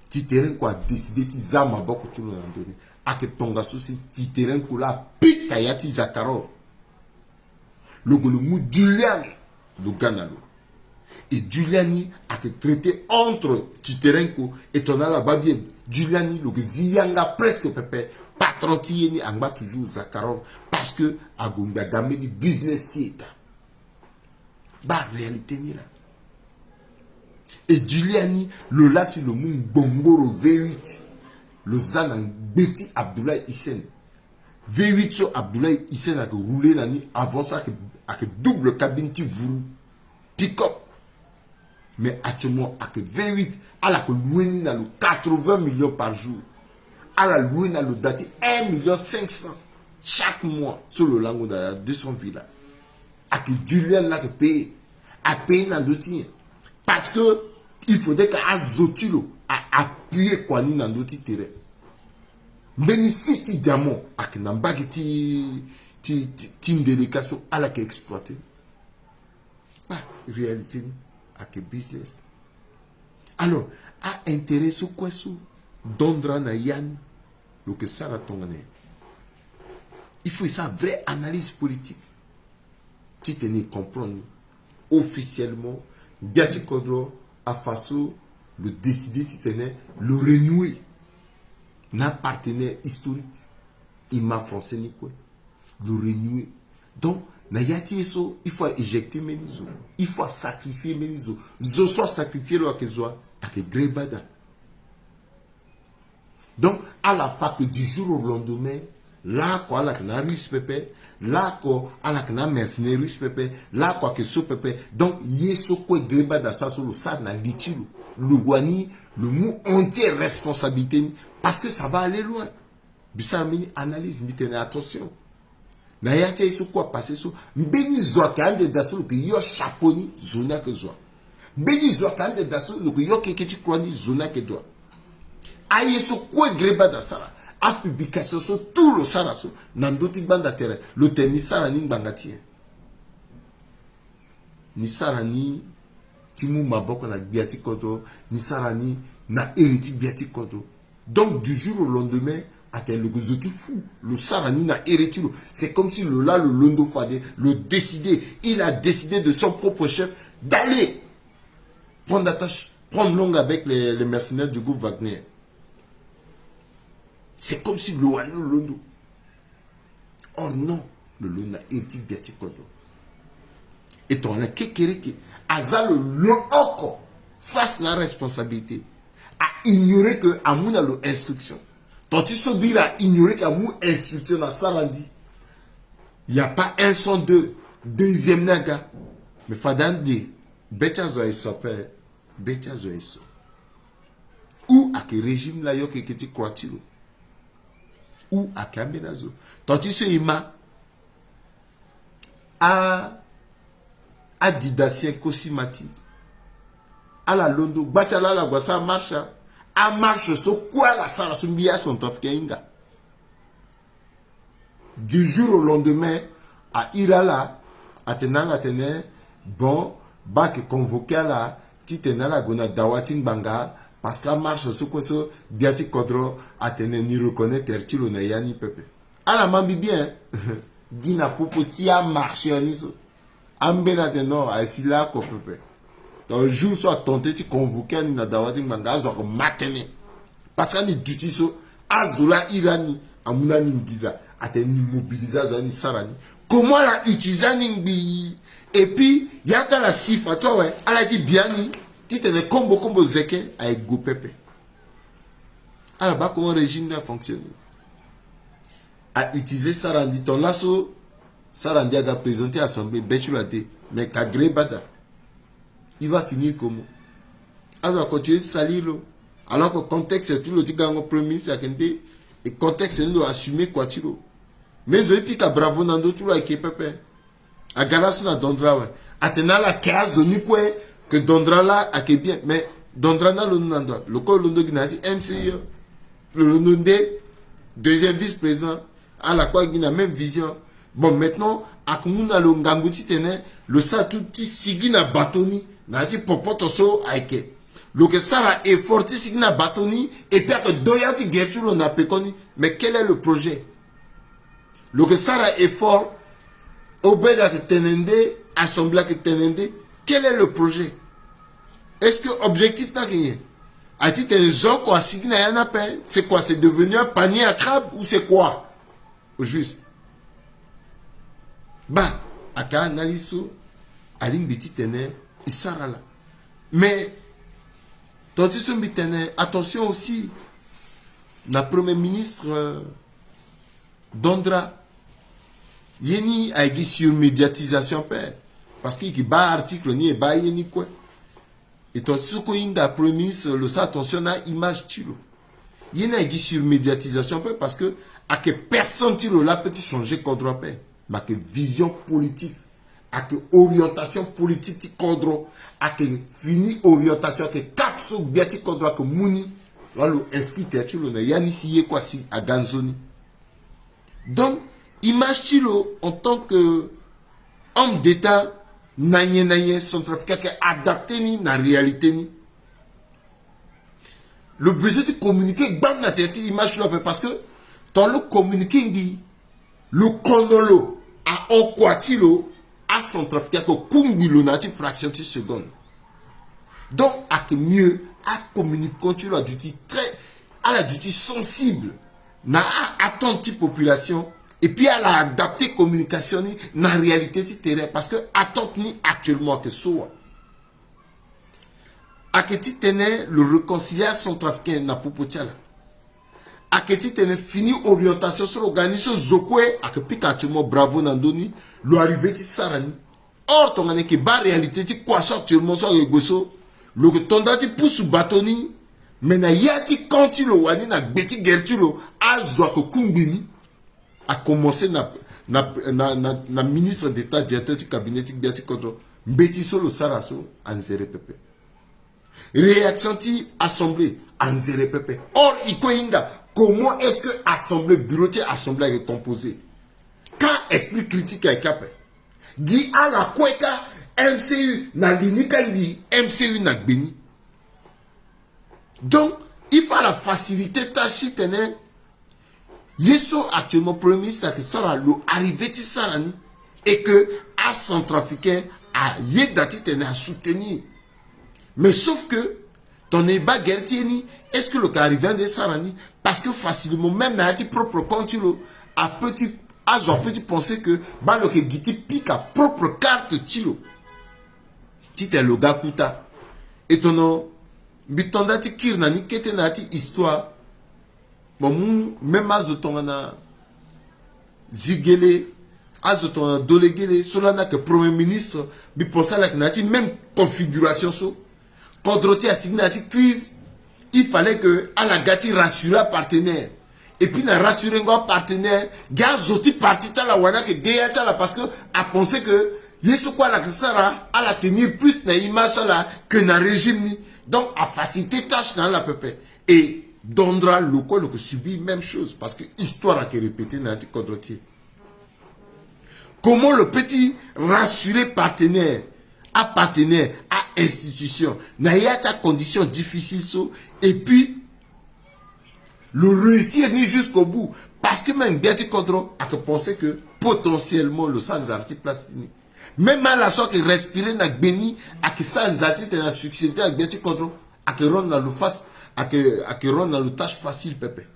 Titerenko adécide ti za maboko ti lo na ndo ni. Ayeke tongaso si Titerenko laa apika ya ti Zakharov. Lo gue lo mu Giuliani, lo ga na lo. E Giuliani ayeke traité entre Titerenko e tongana ala baa bien. Giuliani lo yeke zi yanga presque pepe. Patron ti ye ni angba toujours Zakharov, parce que ague ngbe aga mbeni business ti État. Baa réalité ni laa. E Giuliani lo laa si lo mu ngbongboro V huit, lo za na ngbe ti Abdoulaye Hissène. V huit so Abdoulaye Hissène ayeke roulé na ni avant so ayeke, ayeke double cabine ti vuru, pick-up. Mais actuellement ayeke V huit, ala yeke loué ni na lo quatre-vingts millions par jour. Ala loué na lo da ti un million cinq cents chaque mois. So lo lango na deux cents villas. Ayeke Giuliani laa ayeke payé. Apayé na ndö ti nyen? Parce que il faudrait que azo ti lo a appuyer kua ni na ndö ti terrain. Mbeni site ti diamant ayeke na mbage ti, ti, ti, ti Ndeleka so ala yeke exploiter. Baa réalité ni ayeke business. Alors, a-intérêt so kue so dondra na ya ni, lo yeke sara tongana nyen? Il faut e sara vraie analyse politique titene e comprendre ni. Officiellement, gbia ti kodro afa so lo décide titene lo renouer na apartenaire historique. E ma français ni kue. Lo renouer. Donc na ya ti ye so il faut a éjecter mbeni zo. Il faut a sacrifier mbeni zo. Zo so a sacrifier lo ayeke zo wa? Ayeke Grebada. Donc ala fa que du jour au lendemain, laoko ala yeke na arusse pepe, laoko ala yeke na amercenaire russe pepe, laoko ayeke so pepe. Donc ye so kue Grebada asara so lo sara na li ti lo. Lo wani lo mu entière responsabilité ni, parce que ça va aller loin. Mbi sara mbeni analyse, mbi tene attention. Na ya ti aye so kue apassé so, mbeni zo ayeke ande daa so lo yeke yo chapeau ni, zo ni ayeke zo wa? Mbeni zo ayeke ande daa so lo yeke yo keke ti croix ni, zo ni ayeke zo wa? Aye so kue Grebada asara, apublication so tout lo sara so na ndö ti gbanda tere, lo tene ni sara ni ngbanga ti nyen? Ni sara ni ti mu maboko na gbia ti kodro, ni sara ni na iri ti gbia ti kodro. Donc du jour au lendemain, atene lo yeke zo ti fou, lo sara ni na iri ti lo. C'est comme si lo laa lo londo fade, lo décidé, il a décidé de son propre chef d'aller prendre attache, prendre langue avec les, les mercenaires du groupe Wagner. C'est comme si lo wani lo londo. Or non, lo londo na iri ti gbia ti kodro. E tongana kekereke aza lo lo oko face na aresponsabilité, a ignorer que amu na lo instruction. Ton ti so bira a ignorer que amu instruction na sara ndi. Il y a pas un sans deux. Deuxième ni aga. Mais fade ande, be ti azo aye so ape. Be ti azo aye so. Ou ayeke régime laa yo keke ti croix ti lo. Ou ayeke ambeni azo. Ton ti so e ma a, adidassien kosi ma ti ala londo gba ti ala, ala gue asara marche. Amarche so kue ala sara so mbi acentrafricain ahinga. Du jour au lendemain, a iri ala, atene na ala atene, bon, baa ayeke convoqué ala titene ala gue na dawa ti ngbanga, parce que amarche so kue so gbia ti kodro atene ni reconnaître tere ti lo na ya ni pepe. Ala ma mbi bien. Gi na popo ti amarcheur ni so. Ambeni atene non, asi laa oko pepe. Donc jour so atente ti convoquer ani na dawa ti ngbanga, azo ako ma tënë. Parce que ani duti so, azo laa iri ani, amu na ani nginza, atene ni mobiliser azo, ani sara ni. Comment ala utiliser ani ngbii? Et puis ya ti ala sifa so awe, ala ye ti bi ani titene kombo kombo zeke aye gue pepe. Ala baa comment régime ni afonctionner. A utiliser Sarandi. Ton laso Sarandi aga présenter assemblée, be ti lo ade. Mais ka gre bada, il va finir comment? Azo acontinuer ti salir lo. Alors que contexte ti lo ti gango premier ministre ayeke nde, et contexte ni lo assumer kua ti lo. Mais zo ti pika bravo na ndö ti lo ayeke pepe. Aga laso na Dondra awe, atene ala ke azo ni kue, ke Dondra laa ayeke bien. Mais Dondra ni alondo na ndo, lo kue lo londo gi na ya ti M C U, lo londo nde deuxième vice-président. Ala kue agi na même vision. Bon, maintenant ayeke mu na lo ngangu titene lo sara tout ti sigi na bato ni na ya ti popoto so ayeke. Lo yeke sara effort ti sigi na bato ni, et puis ayeke do ya ti gere ti lo na pekoni. Mais quel est le projet? Lo yeke sara effort, Obed ayeke tene nde, assemblée ayeke tene nde. Quel est le projet? Est-ce que objectif ni ayeke nyen? Aye titene zo oko asigi na ya ni ape? C'est quoi? C'est devenu un panier à crabe ou c'est quoi au juste? Baa, ayeke analyse so alingbi titene e sara laa. Mais ton ti so mbi tene attention aussi na premier ministre, euh, Dondra. Ye ni aye gi surmédiatisation ape. Parce que e gi baa article ni, e baa ye ni kue. E ton ti so kue e hinga premier ministre lo sara attention na image ti lo. Ye ni aye gi surmédiatisation ape parce que ayeke personne ti lo laa apeut ti changer kodro ape. Mais ayeke vision politique, ayeke orientation politique ti kodro, ayeke fini orientation, ayeke cap so gbia ti kodro ayeke mu ni. Wala lo inscrit tere ti lo na ya ni si ye kue asi aga nzoni. Donc image ti lo en tant que homme d'État, na nyen na nyen, Centrafricain ayeke adapter ni na réalité ni. Lo besoin ti communiquer gbam na tere ti image ti lo ape, parce que ton lo communiquer ngbii, lo kono lo ahon kua ti lo, aCentrafricain ayeke kungbi lo na ya ti fraction ti seconde. Donc ayeke mieux acommunicant ti lo aduti très, ala duti sensible na a-attente ti population, et puis ala adapter communication ni na réalité ti terrain, parce que attente ni actuellement ayeke so wa. Ayeke titene lo réconcilier aCentrafricain na popo ti ala. Ayeke titene fini orientation so lo ga ni so zo kue ayeke pika actuellement bravo na ndö ni, lo arriver ti sara ni. Or tongana e yeke baa réalité ti kua so actuellement so ayeke gue so, lo yeke to nda ti pusu bato ni. Mais na ya ti camp ti lo wani na gbe ti gere ti lo, azo ayeke kungbi ni. A commencer na, na, na, na, na ministre d'État, directeur ti cabinet ti gbia ti kodro. Mbeti so lo sara so anzere pepe. Réaction ti assemblée anzere pepe. Or e kue e hinga, comment est-ce que assemblée, bureau ti assemblée ayeke composé? Ka esprit critique ayeke ape. Gi ala kue ka, M C U na li ni ka ngbii, M C U na gbe ni. Donc il faut ala faciliter tâche titene ye so actuellement premier ministre ayeke sara, lo arriver ti sara ni, et que aCentrafricain ayeda titene asoutenir. Mais sauf que tongana e baa gere ti ye ni, est-ce que lo yeke arriver ande sara ni? Parce que facilement, même na ya ti propre camp ti lo, apeut ti, azo apeut ti penser que baa lo yeke gi ti pika propre carte ti lo titene lo ga kota. E tongana mbi to nda ti kiri na ni kete na ya ti histoire, mo mu même azo tongana Zigele, azo tongana Dolegele, so lani ayeke premier ministre, mbi pense ala yeke na ya ti même configuration so. Kodro ti e asigi na ya ti crise, il fallait que ala ga ti rassurer apartenaire. Et puis na rassurengo apartenaire, gi azo ti parti ti ala wani ayeke de ya ti ala, parce que apenser que ye so kue ala yeke sara, ala tenir plus na image ti ala que na régime ni. Donc afaciliter tâche na ala pepe. Et Dondra lo kue lo yeke subir même chose, parce que histoire ayeke répéter na ya ti kodro ti e. Comment lo peut ti rassurer partenaire, apartenaire, a-institution na ya ti acondition difficile so, et puis lo réussir ni jusqu'au bout? Parce que même gbia ti kodro ayeke penser que potentiellement lo sara nzara ti place ti ni. Même ala so ayeke respirer na gbe ni, ayeke sara nzara titene asuccéder na gbia ti kodro, ayeke rendre na lo face, ayeke, ayeke rendre na lo tâche facile pepe.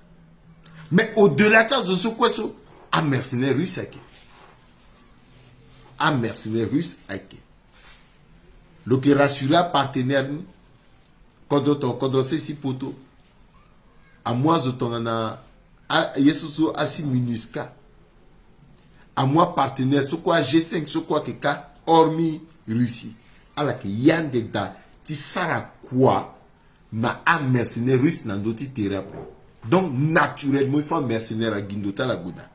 Mais au-delà ti azo so kue so, amercenaire russe ayeke. Amercenaire russe ayeke. Lo yeke rassurer apartenaire ni. Kodro ton, kodro sese poto. Amu azo tongana a, ye so so asi MINUSCA. Amu apartenaire so kue a G cinq so kue ayeke ka, hormis Russie. Ala yeke ya ande daa ti sara kua na amercenaire russe na ndö ti terrain ape. Donc naturellement il faut amercenaire agi ndo ti ala gue daa.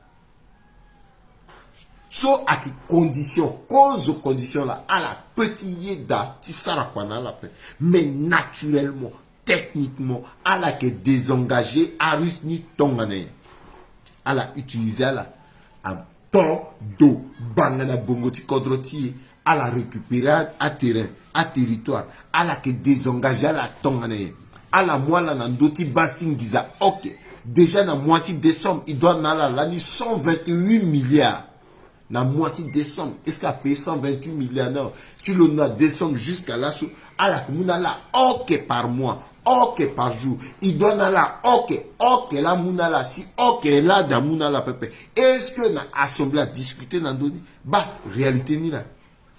So ayeke condition, kozo condition laa, ala peut ti yeda ti sara kua na ala ape. Mais naturellement, techniquement, ala yeke désengager arusse ni tongana nyen? Ala utiliser ala, ato do banga na bongo ti kodro ti e. Ala récupérer a, aterrain, aterritoire. Ala yeke désengager ala tongana nyen? Ala mu ala na ndö ti base ti nginza. Ok. Déjà na mois ti décembre, il doit na ala lani cent vingt-huit milliards. Na mois ti décembre, est-ce que apayer cent vingt-huit milliards? Non. Ti lo na décembre jusqu'à laso, ala yeke mu na ala ok par mois, ok par jour. Il doit na ala ok, ok laa amu na ala si, ok laa daa amu na ala pepe. Est-ce que na assemblée adiscuter na ndö ni? Baa réalité ni laa.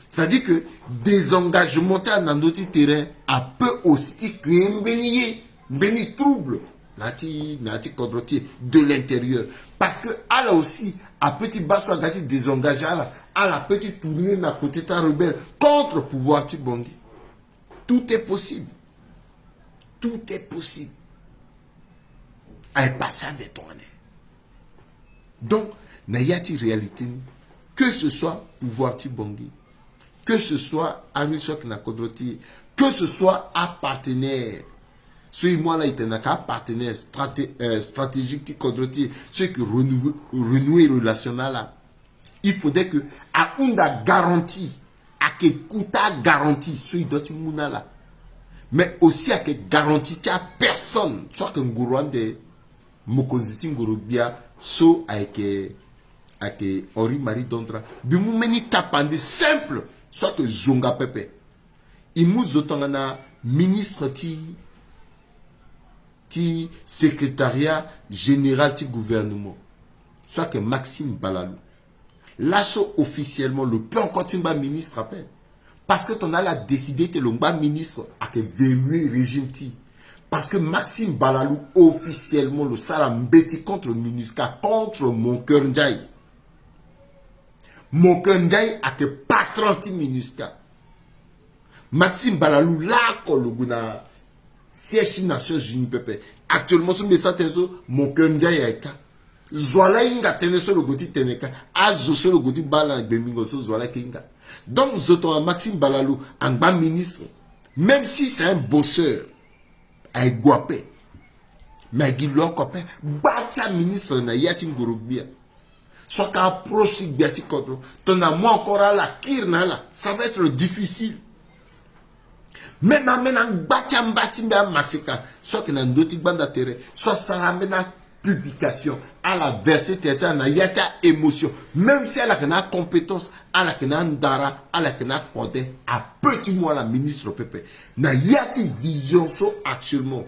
C'est-à-dire que désengagement ti ala na ndö ti terrain apeut aussi ti créer mbeni ye, mbeni trouble na ya ti, na ya ti kodro ti e de l'intérieur. Parce que ala aussi apeut ti baa so aga ti désengager ala, ala peut ti tourner na côté ti arebelle contre pouvoir ti Bangui. Tout est possible. Tout est possible. Aye pasa ande tongana nyen? Donc na ya ti réalité ni, que ce soit pouvoir ti Bangui, que ce soit arusse so ayeke na kodro ti e, que ce soit apartenaire so e mu ala e tene na ka apartenaire strate-, euh, stratégique ti kodro ti e, so e yeke renouve-, renouer relation na ala. Il faudrait que ahunda garantie, ayeke kota garantie so e doit ti mu na ala. Mais aussi ayeke garantie ti apersonne so ayeke nguru ande, mokonzi ti nguru-gbia so ayeke, ayeke Henri Marie Dandra. Mbi mu mbeni tapande simple so ayeke zonga pepe. E mu zo tongana ministre ti, ti secrétariat général ti gouvernement so ayeke Maxime Balalou. Laso officiellement lo peut encore ti ngba ministre ape. Parce que tongana ala décider que lo ngba ministre, ayeke verrouiller régime ti e. Parce que Maxime Balalou officiellement lo sara mbeti contre MINUSCA, contre Moncoeur Ndiaye. Moncoeur Ndiaye ayeke patron ti MINUSCA. Maxime Balalou laa oko lo gue na siège ti Nations Unies pepe. Actuellement so mbi sa tene so, Moncoeur Ndiaye aye ka. Zo wa laa hinga tënë so lo gue ti tene ka. Azo so lo gue ti baa ala na gbengbingo so zo wa laa ayeke hinga. Donc zo tongana Maxime Balalou angba ministre, même si c'est un bosseur, aye gue ape. Mais aye gi lo oko ape. Gba ti aministre na ya ti ngoro-gbia so aka approche ti gbia ti kodro, tongana amu encore ala kiri na ala, ça va être difficile. Même ambeni angba ti amba ti mbi amaseka so ayeke na ndö ti gbanda tere so asara ambeni apublication, ala verser tere ti ala na ya ti a-émotion. Même si ala yeke na acompétence, ala yeke na andara, ala yeke na akode, apeut ti mu ala ministre pepe. Na ya ti vision so actuellement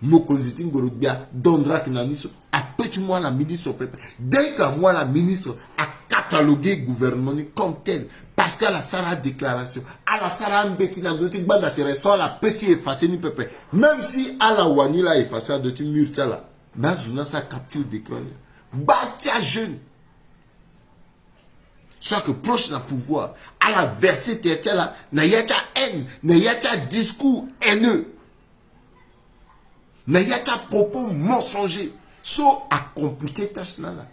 mokonzi ti ngoro-gbia Dandra ayeke na ni so, apeut ti mu ala ministre pepe. Dès que amu ala ministre, acataloguer gouvernement ni comme tel. Parce que ala sara adéclaration, ala sara ambeti na ndö ti gbanda tere so ala peut ti effacer ni pepe. Même si ala wani laa effacer na ndö ti mur ti ala, mais azo ni asara capture d'écran ni. Gba ti ajeune so ayeke proche na pouvoir, ala verser tere ti ala na ya ti ahaine, na ya ti adiscours haineux, na ya ti apropos mensonger so acompliquer tâche na ala.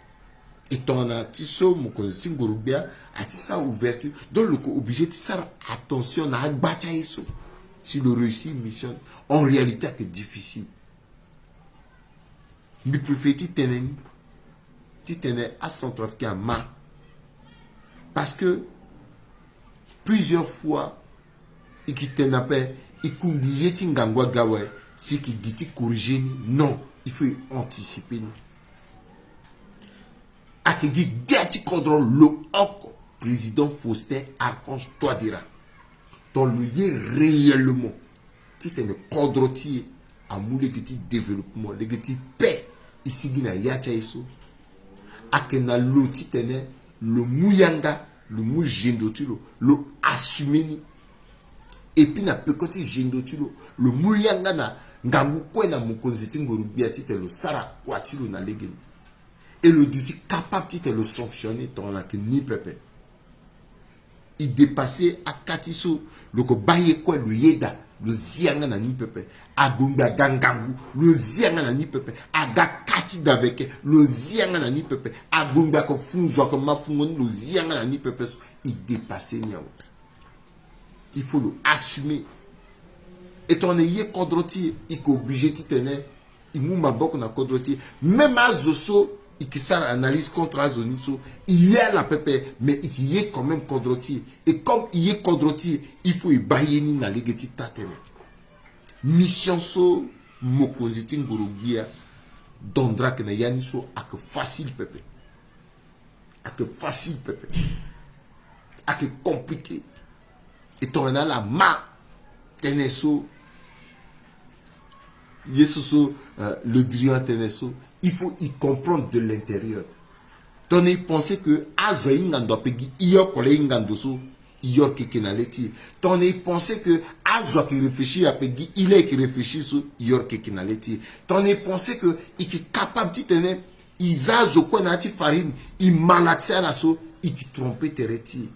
E tongana ti so mokonzi ti ngoro-gbia ati sara ouverture, donc lo yeke obligé ti sara attention na agba ti aye so. Si lo réussir mission, en réalité ayeke difficile. Mbi préfère ti tene ni, ti tene acentrafricain ama. Parce que plusieurs fois e ke tene ape, e kungbi ye ti ngangu aga awe, si e ke gi ti corriger ni. Non, il faut e anticiper ni. Ayeke gi gbia ti kodro lo oko Président Faustin Archange Touadéra, ton lo ye réellement titene kodro ti e amu lege ti développement, lege ti paix, e sigi na ya ti aye so. Ayeke na lo titene lo mu yanga, lo mu zendo ti lo, lo assumer ni. Et puis na peko ti zendo ti lo, lo mu yanga na ngangu kue na mokonzi ti ngoro-gbia titene lo sara kua ti lo na lege ni. Et lo duti capable titene lo sanctionner tongana ayeke ni pepe. E dépasser aka ti so lo yeke baa ye kue lo yeda, lo zi yanga na ni pepe. Ague ngbe aga ngangu, lo zi yanga na ni pepe. Aga ka ti daveke, lo zi yanga na ni pepe. Ague ngbe ayeke fu nzo, ayeke ma fungo ni, lo zi yanga na ni pepe so. E dépasser ni awe. Il faut lo assumer. Et tongana e ye kodro ti e, e yeke obligé titene e mu maboko na kodro ti e. Même azo so e yeke sara analyse contre azo ni so, e ye ala pepe, mais e yeke ye quand même kodro ti e. Et comme e ye kodro ti e, il faut e baa ye ni na lege ti taa-tënë. Mission so mokonzi ti ngoro-gbia Dandra ayeke na ya ni so ayeke facile pepe. Ayeke facile pepe. Ayeke compliqué. E tongana ala ma tënë so, ye so so, euh, Le Drian atene so, il faut e comprendre de l'intérieur. Tongana e pense que azo ahinga ndo ape gi e oko laa e hinga ndo so, e yoro keke na le ti e. Tongana e pense que azo ayeke réfléchir ape gi e laa e yeke réfléchir so, e yoro keke na le ti e. Tongana e pense que e yeke capable titene e za azo kue na ya ti farine, e malaxer ala so, e yeke tromper tere ti e.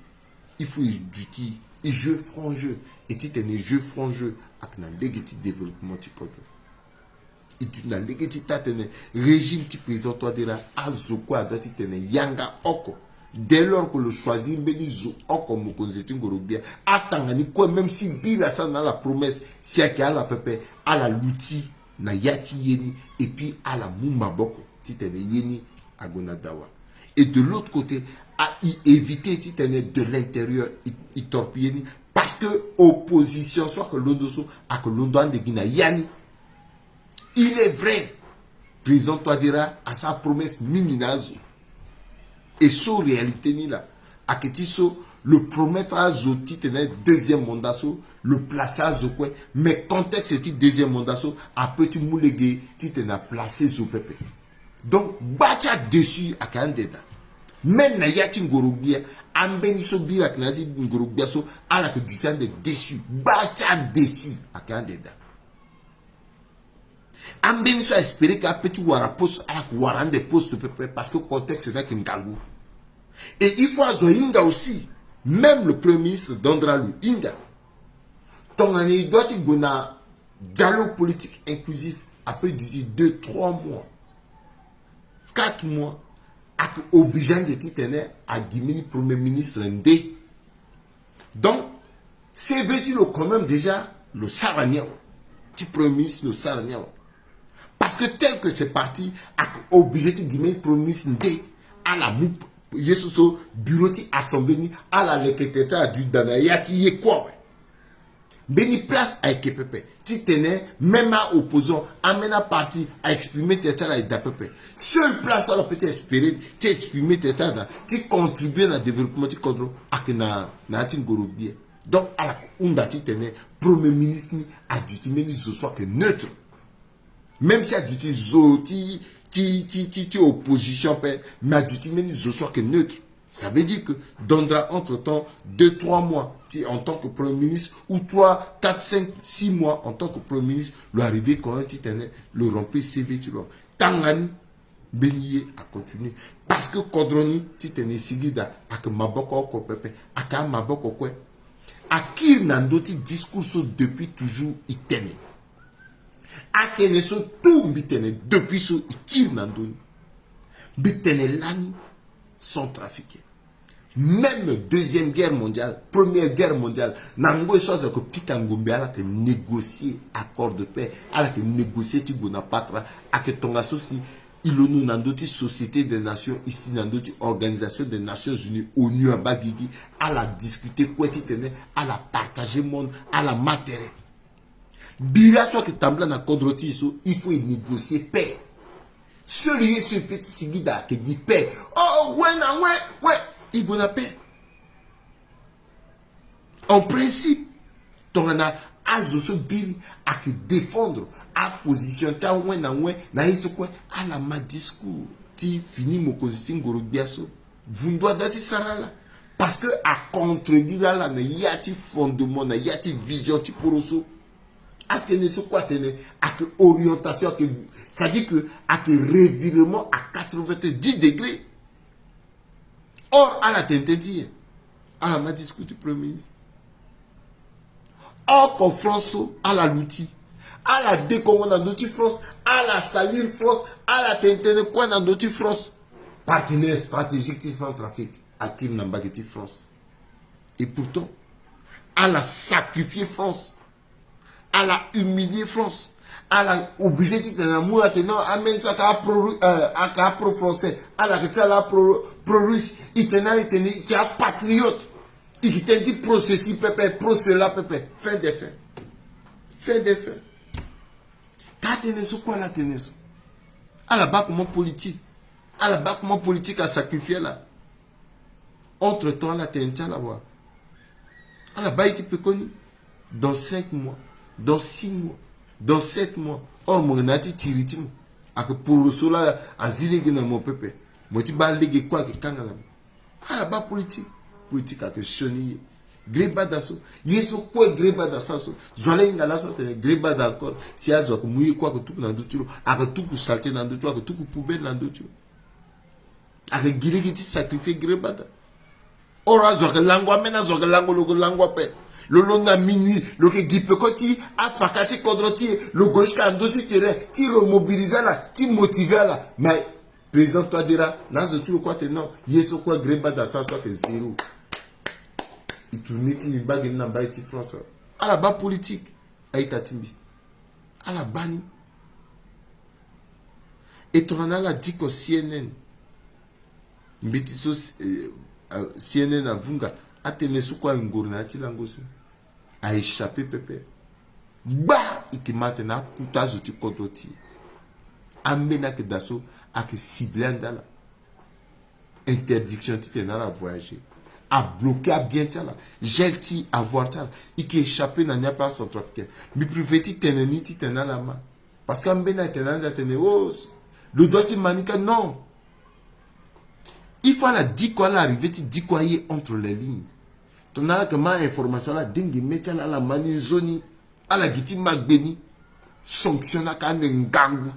Il faut e duti e jeu franc jeu. E titene jeu franc jeu ayeke na lege ti développement ti kodro. E duti na lege ti taa-tënë. Régime ti président Touadéra, azo kue adoit titene yanga oko. Dès lors que lo choisir mbeni zo oko mokonzi ti ngoro-gbia, atanga ni kue, même si biri asara na ala promesse, si ayeke ala pepe, ala luti na ya ti ye ni, et puis ala mu maboko titene ye ni ague na dawa. Et de l'autre côté, a, e éviter titene de l'intérieur e, e torpiller ni, parce que opposition so ayeke londo so ayeke londo ande gi na ya ni. Il est vrai, président Touadéra asara promesse mingi na azo. Et so réalité ni laa, ayeke ti so lo promettre azo titene deuxième mandat so, lo placer azo kue. Mais contexte ti deuxième mandat so apeut ti mu lege titene aplacer zo pepe. Donc gba ti adéçu ayeke ande daa. Même na ya ti ngoro-gbia, ambeni so biri ayeke na ya ti ngoro-gbia so, ala yeke duti ande déçu. Gba ti adéçu ayeke ande daa. Ambeni so a espérer que apeut ti wara poste, ala yeke wara ande poste pepe, parce que contexte ni ayeke ngangu. Et il faut azo ahinga aussi. Même le premier ministre Dandra lo hinga. Tongana e doit ti gue na dialogue politique inclusif, apeut duti deux, trois mois, quatre mois, ayeke obligé ande titene agi mbeni premier ministre nde. Donc, C V ti lo quand même déjà lo sara ni awe. Ti premier ministre lo sara ni awe. Parce que tel que c'est parti, ayeke obligé ti gi mbeni premier ministre nde. Ala mu ye so so bureau ti assemblée ni, ala leke tere ti ala duti daa na ya ti ye kue awe. Mbeni place ayeke pepe titene même a-opposant, ambeni aparti a exprimer tere ti ala e daa pepe. Seule place so ala peut ti espérer ti exprimer tere ti ala daa, ti contribuer na développement ti kodro, ayeke na, na ya ti ngoro-gbia. Donc ala hunda titene premier ministre ni aduti mbeni zo so ayeke neutre. Même si aduti zo ti, ti, ti, ti, ti opposition ape, mais aduti mbeni zo so ayeke neutre. Ça veut dire que Dandra, entre-temps, deux, trois mois, ti, en tant que premier ministre, ou trois, quatre, cinq, six mois en tant que premier ministre, lo arriver quand même titene lo remplir C V ti lo. Tanga ni, mbeni ye acontinuer. Parce que kodro ni titene e sigi daa, ayeke maboko oko pepe, ayeke amaboko kue. Akiri na ndö ti discours so depuis toujours e tene. Atënë so tout mbi tene depuis so e kiri na ndö ni. Mbi tene lani Centrafricain. Même deuxième guerre mondiale, première guerre mondiale, na ngoi so azo ayeke pika ngombe, ala yeke négocier accord de paix, ala yeke négocier ti gue na patara. Ayeke tongaso si e londo na ndö ti Société des Nations, e si na ndö ti Organisation des Nations Unies, ONU abaa gigi, ala discuter kue titene ala partager monde, ala ma tere. Bira so ayeke tambula na kodro ti e so, il faut e négocier paix. Seul ye so e peut ti sigi daa ayeke gi paix. Oh, ouais, na ouais, ouais. E gue na paix. En principe, tongana azo so biri ayeke défendre aposition ti awen na wen na ye so kue, ala ma discours ti fini mokonzi ti ngoro-gbia so. Vundu adoit ti sara ala. Parce que acontredire ala na ya ti fondement, na ya ti vision ti poro so. Atënë so kue atene ayeke orientation, ayeke, c'est-à-dire que ayeke revirement à quatre-vingt-dix degrés. Or ala tene tënë ti nyen? Ala ma discours ti premier ministre. Oko France so ala luti. Ala dekongo na ndö ti France. Ala salir France. Ala tene tënë kue na ndö ti France. Partenaire stratégique ti Centrafrique akiri na mbage ti France. Et pourtant ala sacrifier France. Ala humilier France. Ala obligé ti tene na mu atene non, ameni so aka pro, euh, aka pro français. Ala yeke ti ala pro, pro russe. E tene ala e tene e yeke apatriote. E yeke tënë ti pro ceci pepe, pro cela pepe. Fin de fin. Fin de fin. Ka tënë so kue ala tene so. Ala baa comment politique. Ala baa comment politique asacrifier ala. Entre temps ala tene ti ala wa. Ala baa ye ti pekoni. Dans cinq mois, dans six mois, dans sept mois. Or mo yeke na ya ti tiri ti mo. Ayeke poro so laa azi lege na mo pepe. Mo ye ti baa lege kue ayeke kanga na mo. Ala baa politique. Politique ayeke sioni ye. Gre bada so. Ye so kue gre bada sara so. Zo ala hinga laso atene gre bada encore. Si azo ayeke mu ye kue ayeke tuku na ndö ti lo. Ayeke tuku saleté na ndö ti lo. Ayeke tuku poubelle na ndö ti lo. Ayeke gi lege ti sacrifier gre bada. Or azo ayeke lango, ameni azo ayeke lango, lo yeke lango ape. Lo londo na minuit, lo yeke gi peko ti afaka ti kodro ti e, lo gue jusqu'à ndö ti terrain ti remobiliser ala, ti motiver ala. Mais président Touadéra na azo ti lo kue atene non, ye so kue gre bada sara so ayeke zéro. E tourner ti mbi mbage ni na mbage ti France. Ala baa politique. A-ita ti mbi. Ala baa ni. E tongana ala diko C N N. Mbeti so, eh, ah, C N N avunga. Atënë so kue aye ngoro na ya ti lango so. A échappé pepe. Gba! E yeke ma atene akuta azo ti kodro ti e. Ambeni ayeke daa so ayeke ciblé ande ala. Interdiction titene ala voyager. Abloqué abien ti ala. Gel ti avoir ti ala. E yeke échappé na ni ape acentrafricain. Mbi préféré ti tene ni titene ala ma. Parce que ambeni atene ande atene oh, lo doit ti ma ni kâ, non. Il faut ala diko, ala arrivé ti diko aye entre les lignes. Tongana ala yeke ma information, ala dengi mê ti ala, ala ma ni nzoni. Ala gi ti ma gbe ni. Sanction ni ayeke ande ngangu.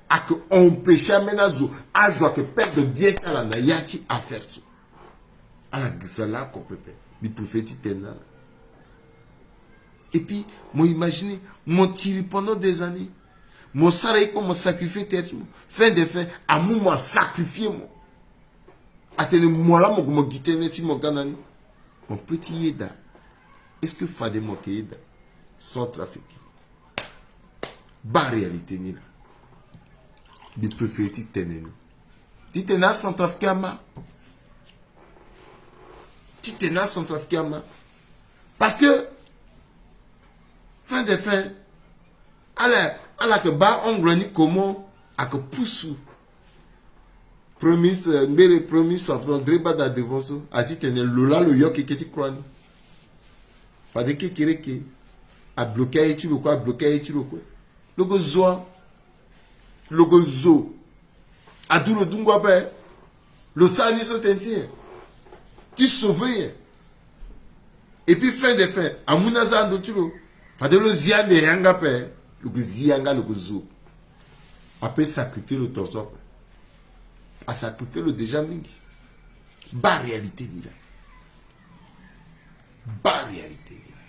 Ayeke empêcher ambeni azo. Azo ayeke perdre bien ti ala na ya ti affaire so. Ala gi sala oko pepe. Mbi préféré ti tene na ala. Et puis mo imaginer, mo tiri pendant des années. Mo sara ye kue, mo sacrifier terre ti mo. Fin de fin amu mo asacrifier mo. Atene mo laa mo gue mo gi tënë ti mo ga na ni. Mo peut ti yeda. Est-ce que fade mo yeke yeda? Centrafrique. Baa réalité ni laa. Mbi préféré ti tene ni. Titene acentrafricain ama. Titene acentrafricain ama. Parce que fin de fin, ala, ala yeke baa ongle ni comment ayeke pusu. Premier ministre, mbere premier ministre central, Gre Bada devant so, a ti tene lo laa lo yoke eke ti croix ni. Fade kekereke abloqué aye ti lo kue, abloqué aye ti lo kue. Lo ke zo a, lo ke zo. Adu lo dungu ape. Lo sara ni so tene ti nyen? Ti sauver nyen? Et puis fin de fin amu ni aza ando ti lo. Fade lo zi ande yanga ape. Lo ke zi yanga, lo ke zo. Ape sacrifier lo tonso ape. Asacrifier lo déjà mingi. Baa réalité ni laa. Baa réalité ni laa.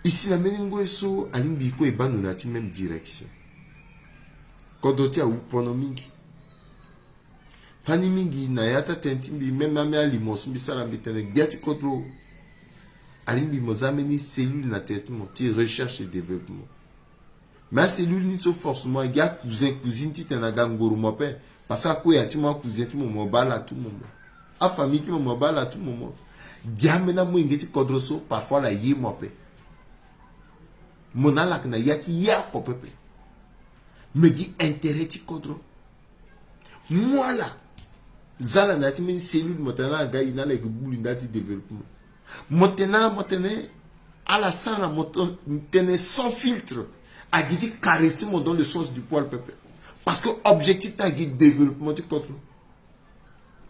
E si na mbeni ngoi so alingbi e kue e baa ndo na ya ti même direction. Kodro ti e awu pono mingi. Fani mingi na ya ti atënë ti mbi, même na ambeni alimo so mbi sara, mbi tene gbia ti kodro alingbi mo za ambeni cellule na tere ti mo ti recherche et développement. Mais acellule ni so forcément e gi acousin cousine titene aga ngoro mo ape. Parce que akue ya ti mo, acousin ti mo, mo baa ala tout moment. Afamille ti mo, mo baa ala tout moment. Gi ambeni amolenge ti kodro so parfois ala ye mo ape. Mo na ala yeke na ya ti ye oko pepe. Mais gi intérêt ti kodro. Mu ala. Za ala na ya ti mbeni cellule mo tene ala ga e na ala yeke gbu li nda ti développement. Mo tene ala mo tene ala sara na mo tene sans filtre. Agi ti caresser mo dans le sens du poil pepe. Parce que objectif ti agi développement ti kodro.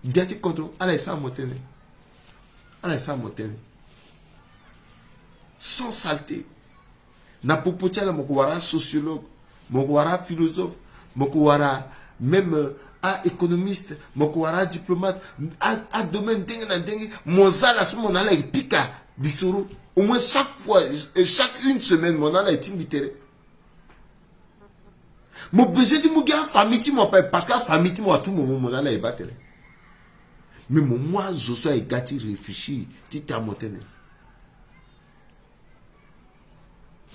Gbia ti kodro ala e sara mo tene. Ala e sara mo tene. Sans saleté. Na popo ti ala mo ko wara asociologue, mo ko wara aphilosophe, mo ko wara même euh, aéconomiste, mo ko wara adiplomate. Adomaine ndenge na ndenge. Mo za ala so mo na ala e pika lisoro. Au moins chaque fois, euh, chaque une semaine mo na ala e tingbi tere. Mo besoin ti mu gi afamille ti mo ape, parce que afamille ti mo atou mo mo mo na ala e baa tene. Mais mo mu azo so aye ga ti réfléchir ti ta mo tene.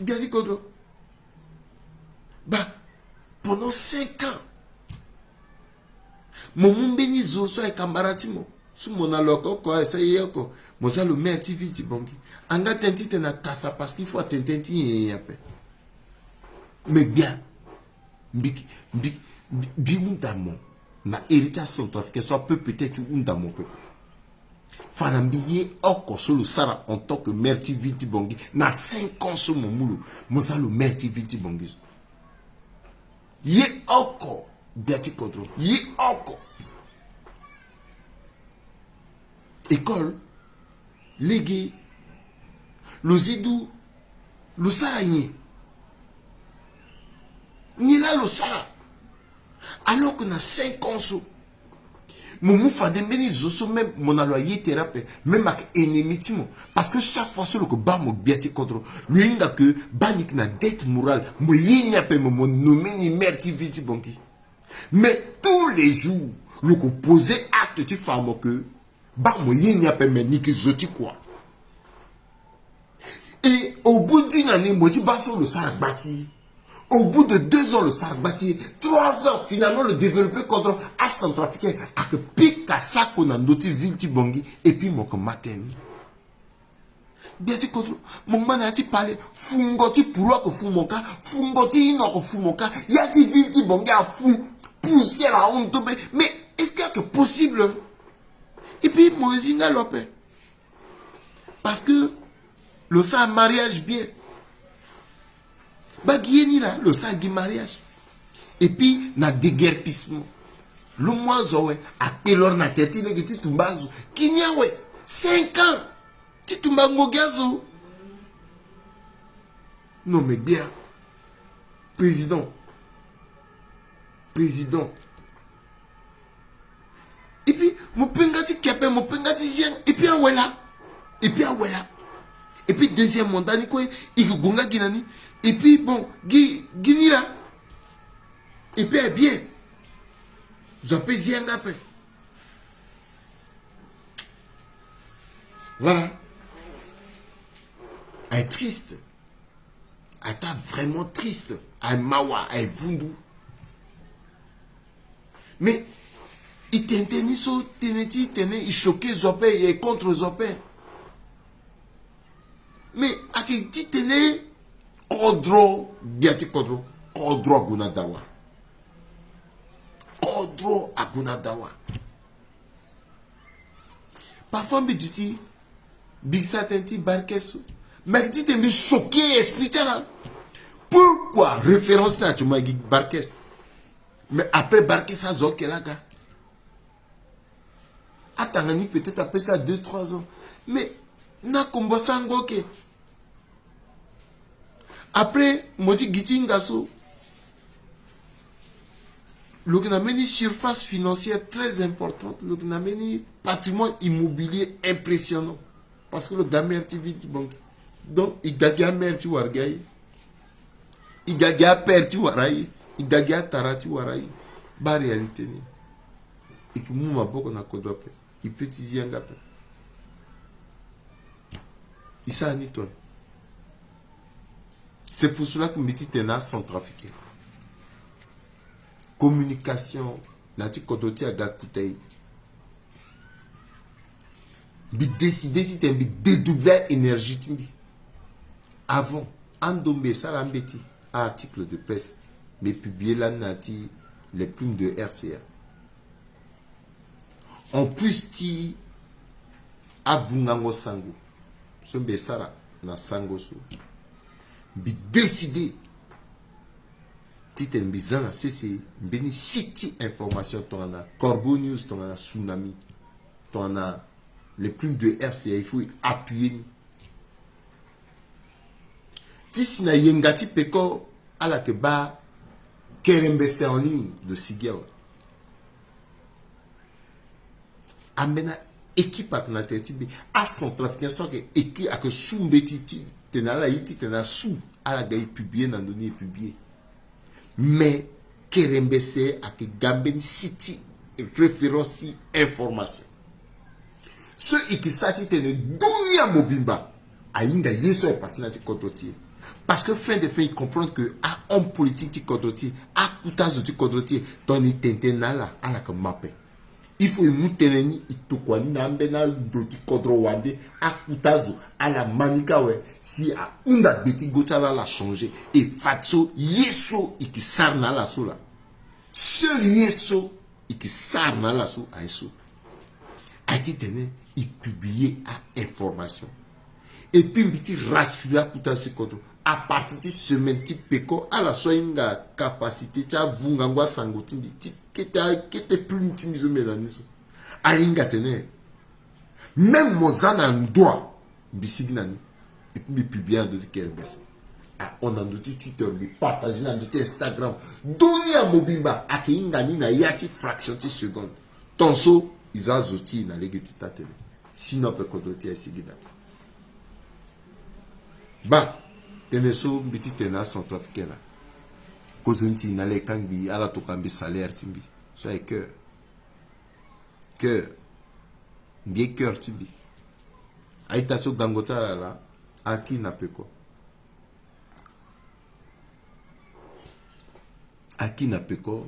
Gbia ti kodro. Ba, pendant cinq ans mo mu mbeni zo so aye kambara ti mo, so mo na lo oko oko aye sa ye oko. Mo za lo maire ti ville ti Bangui. Anga tënë ti tene akasa parce qu'il faut atene tënë ti nyen ape. Mais gbia, mbi mbi mbi hunda mo na héritier centrafricain so ape peut-être hunda mo pepe. Fa na mbi ye oko so lo sara en tant que maire ti ville ti Bangui na cinq ans so mo mu lo, mo za lo maire ti ville ti Bangui so. Ye oko, gbia ti kodro, ye oko. École, lege, lo zi du, lo sara nyen? Nyen laa lo sara? Alors que na cinq ans so mo mu fade mbeni zo so même mo na lo aye tere ape, même ayeke ennemi ti mo. Parce que chaque fois so lo yeke baa mo gbia ti kodro, lo hinga que baa ni yeke na dette morale. Mo ye ni ape, mo mo nommé ni maire ti ville ti Bangui. Mais tous les jours lo yeke poser acte ti fa mo que baa mo ye ni ape, mais ni yeke zo ti kua. Et au bout d'une année mo ti baa so lo sara gba ti e. Au bout de deux ans lo sara gba ti e. Trois ans, finalement lo développé kodro. Acentrafricain ayeke pika sako na ndö ti ville ti Bangui. Et puis mo yeke ma tënë ni. Gbia ti kodro, mo ngba na ya ti palais, fungo ti puru ayeke fu mo kâ, fungo ti ino ayeke fu mo kâ, ya ti ville ti Bangui afu, poussière ahon to be. Mais est-ce que ayeke possible? Et puis mo zi nga lo ape. Parce que lo sara mariage bien. Baa gi ye ni laa, lo sara gi mariage. Et puis na déguerpissement. Lo mu azo awe, akpe lor na tere ti lege ti tumba azo. Kini awe, cinq ans ti tumbango gi azo. Non mais gbia. Président. Président. Et puis mo pe nga ti kepe, mo pe nga ti zia. Et puis awe laa. Et puis awe laa. Et puis deuxième mandat ni kue, e ke gue nga gi na ni. Et puis bon, gi gi ni laa. Et puis aye bien. Zo ape zia nga ape. Voilà. Aye triste. Ata vraiment triste. Aye mawa, aye vundu. Mais e tene tënë ni so tënë ti tene e choqué zo ape, e contre zo ape. Mais ayeke ti tene kodro, gbia ti kodro, kodro ague na dawa. Kodro ague na dawa. Parfois mbi duti, mbi sara tënë ti Barkes so. Mais ti tene mbi choqué esprit ti ala. Pourquoi référence ni atio ma gi Barkes? Mais après Barkes azo ake laa ga. Atanga ni peut-être apesa deux trois ans. Mais na kombo sango ke. Après mo ti gi ti hinga so, lo yeke na mbeni surface financière très importante, lo yeke na mbeni patrimoine immobilier impressionnant. Parce que lo ga maire ti ville ti Bangui. Donc e ga gi amaire ti wara gi aye. E ga gi apère ti wara aye. E ga gi atara ti wara aye. Baa réalité ni. E ke mu maboko na kodro ape. E pe ti zi yanga ape. E sara ni tongana. C'est pour cela que mbi ti tene na acentrafricain, communication na ya ti kodro ti aga kuta e. Mbi décidé ti tene mbi dédoubler énergie ti mbi. Avant, ando mbi e sara ambeti, article de presse mbi e publier lani na ya ti les plumes de R C A. En plus ti avungango sango so mbi sara na sango so, mbi décidé titene mbi za na sese mbeni site ti information tongana Corbeau News, tongana Tsunami, tongana Les Plumes de R C A, il faut appuyer ni. Ti si na yenga ti peko ala yeke baa kerembese en ligne, lo sigi awe. Ambeni équipe ayeke na tere ti be. Acentrafricain so ayeke écrit, ayeke su mbeti ti tene ala ye titene asu, ala ga e publier na ndö ni, e publier. Mais kerembese ayeke ga mbeni site ti référence ti information so e yeke sara titene dunia mobimba ahinga ye so aye passé na ya ti kodro ti e. Parce que fin de fin e comprendre que ahomme politique ti kodro ti e, akuta zo ti kodro ti e, tongana e tene tënë na ala, ala yeke ma ape. Il faut e mu tënë ni, e tokua ni na ambeni ando ti kodro wande. Akuta zo ala ma ni kâ awe, si ahunda gbe ti go ti ala, ala changer. E fadeso ye so e yeke sara na ala so laa, seul ye so e yeke sara na ala so aye so, aye titene e publier a-information. Et puis mbi ti rassurer akuta zo ti kodro, à partir ti semaine ti peko, ala so ahinga capacité ti avungango asango ti mbi, ti kete, kete plume ti mbi so mbi na ni so, ala hinga tene même mo za na ndoa, mbi sigi na ni. Et puis mbi publier na ndö ti kerembese, ahon na ndö ti Twitter, mbi partager na ndö ti Instagram. Dunia mobimba ayeke hinga ni na ya ti fraction ti seconde. Tongaso e za zo ti e na lege ti taa tënë. Sinon ape kodro ti e asigi daa. Baa, tënë so mbi ti tene na acentrafricain laa, kozoni ti e na ala e kangbi, ala tokua mbi salaire ti mbi so aye cœur. Cœur. Mbi ye cœur ti mbi. A-ita so gango ti ala laa, aki na peko. Aki na peko.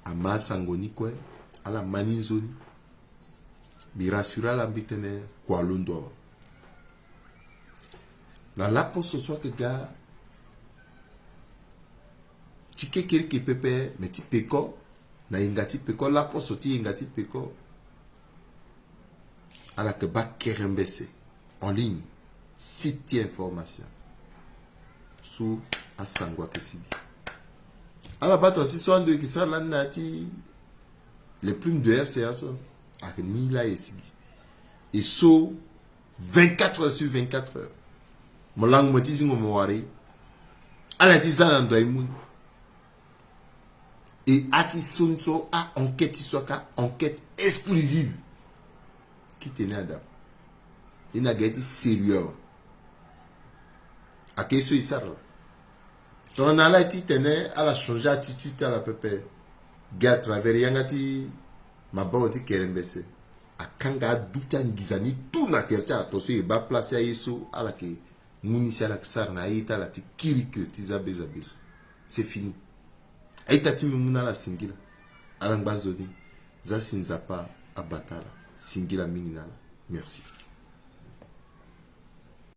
Ama asango ni kue, ala ma ni nzoni. Mbi rassurer ala, mbi tene kua alondo awe. Na laposo so ayeke ga ti kekereke pepe, me ti peko, na yenga ti peko, laposo ti yenga ti peko, ala yeke baa kerembese en ligne, site ti information so asango ayeke sigi. Ala baa tongana ti so ando e yeke sara lani na ya ti Les Plumes de R C A so, ayeke ni laa e sigi. E so vingt-quatre heures sur vingt-quatre heures, mo lango mo ti zingo mo wara e, ala ti za na ndo aye mu ni. E ati so ni so, a-enquête ti so aka enquête exclusive. Ki tene ada, e na ga ye ti sérieux awe. Ayeke ye so e sara laa. Tongana ala ye titene ala changer attitude ti ala pepe, gi à travers yanga ti maboko ti kerembese, akanga adu ti anginza ni tout na tere ti ala, tongaso e baa place ti aye so ala yeke mu ni si ala yeke sara na aye ti ala ti kirikiri ti za be za be so. C'est fini. A-ita ti mbi, mu na ala singila. Ala ngba nzoni. Za si Nzapa abata ala. Singila mingi na ala. Merci.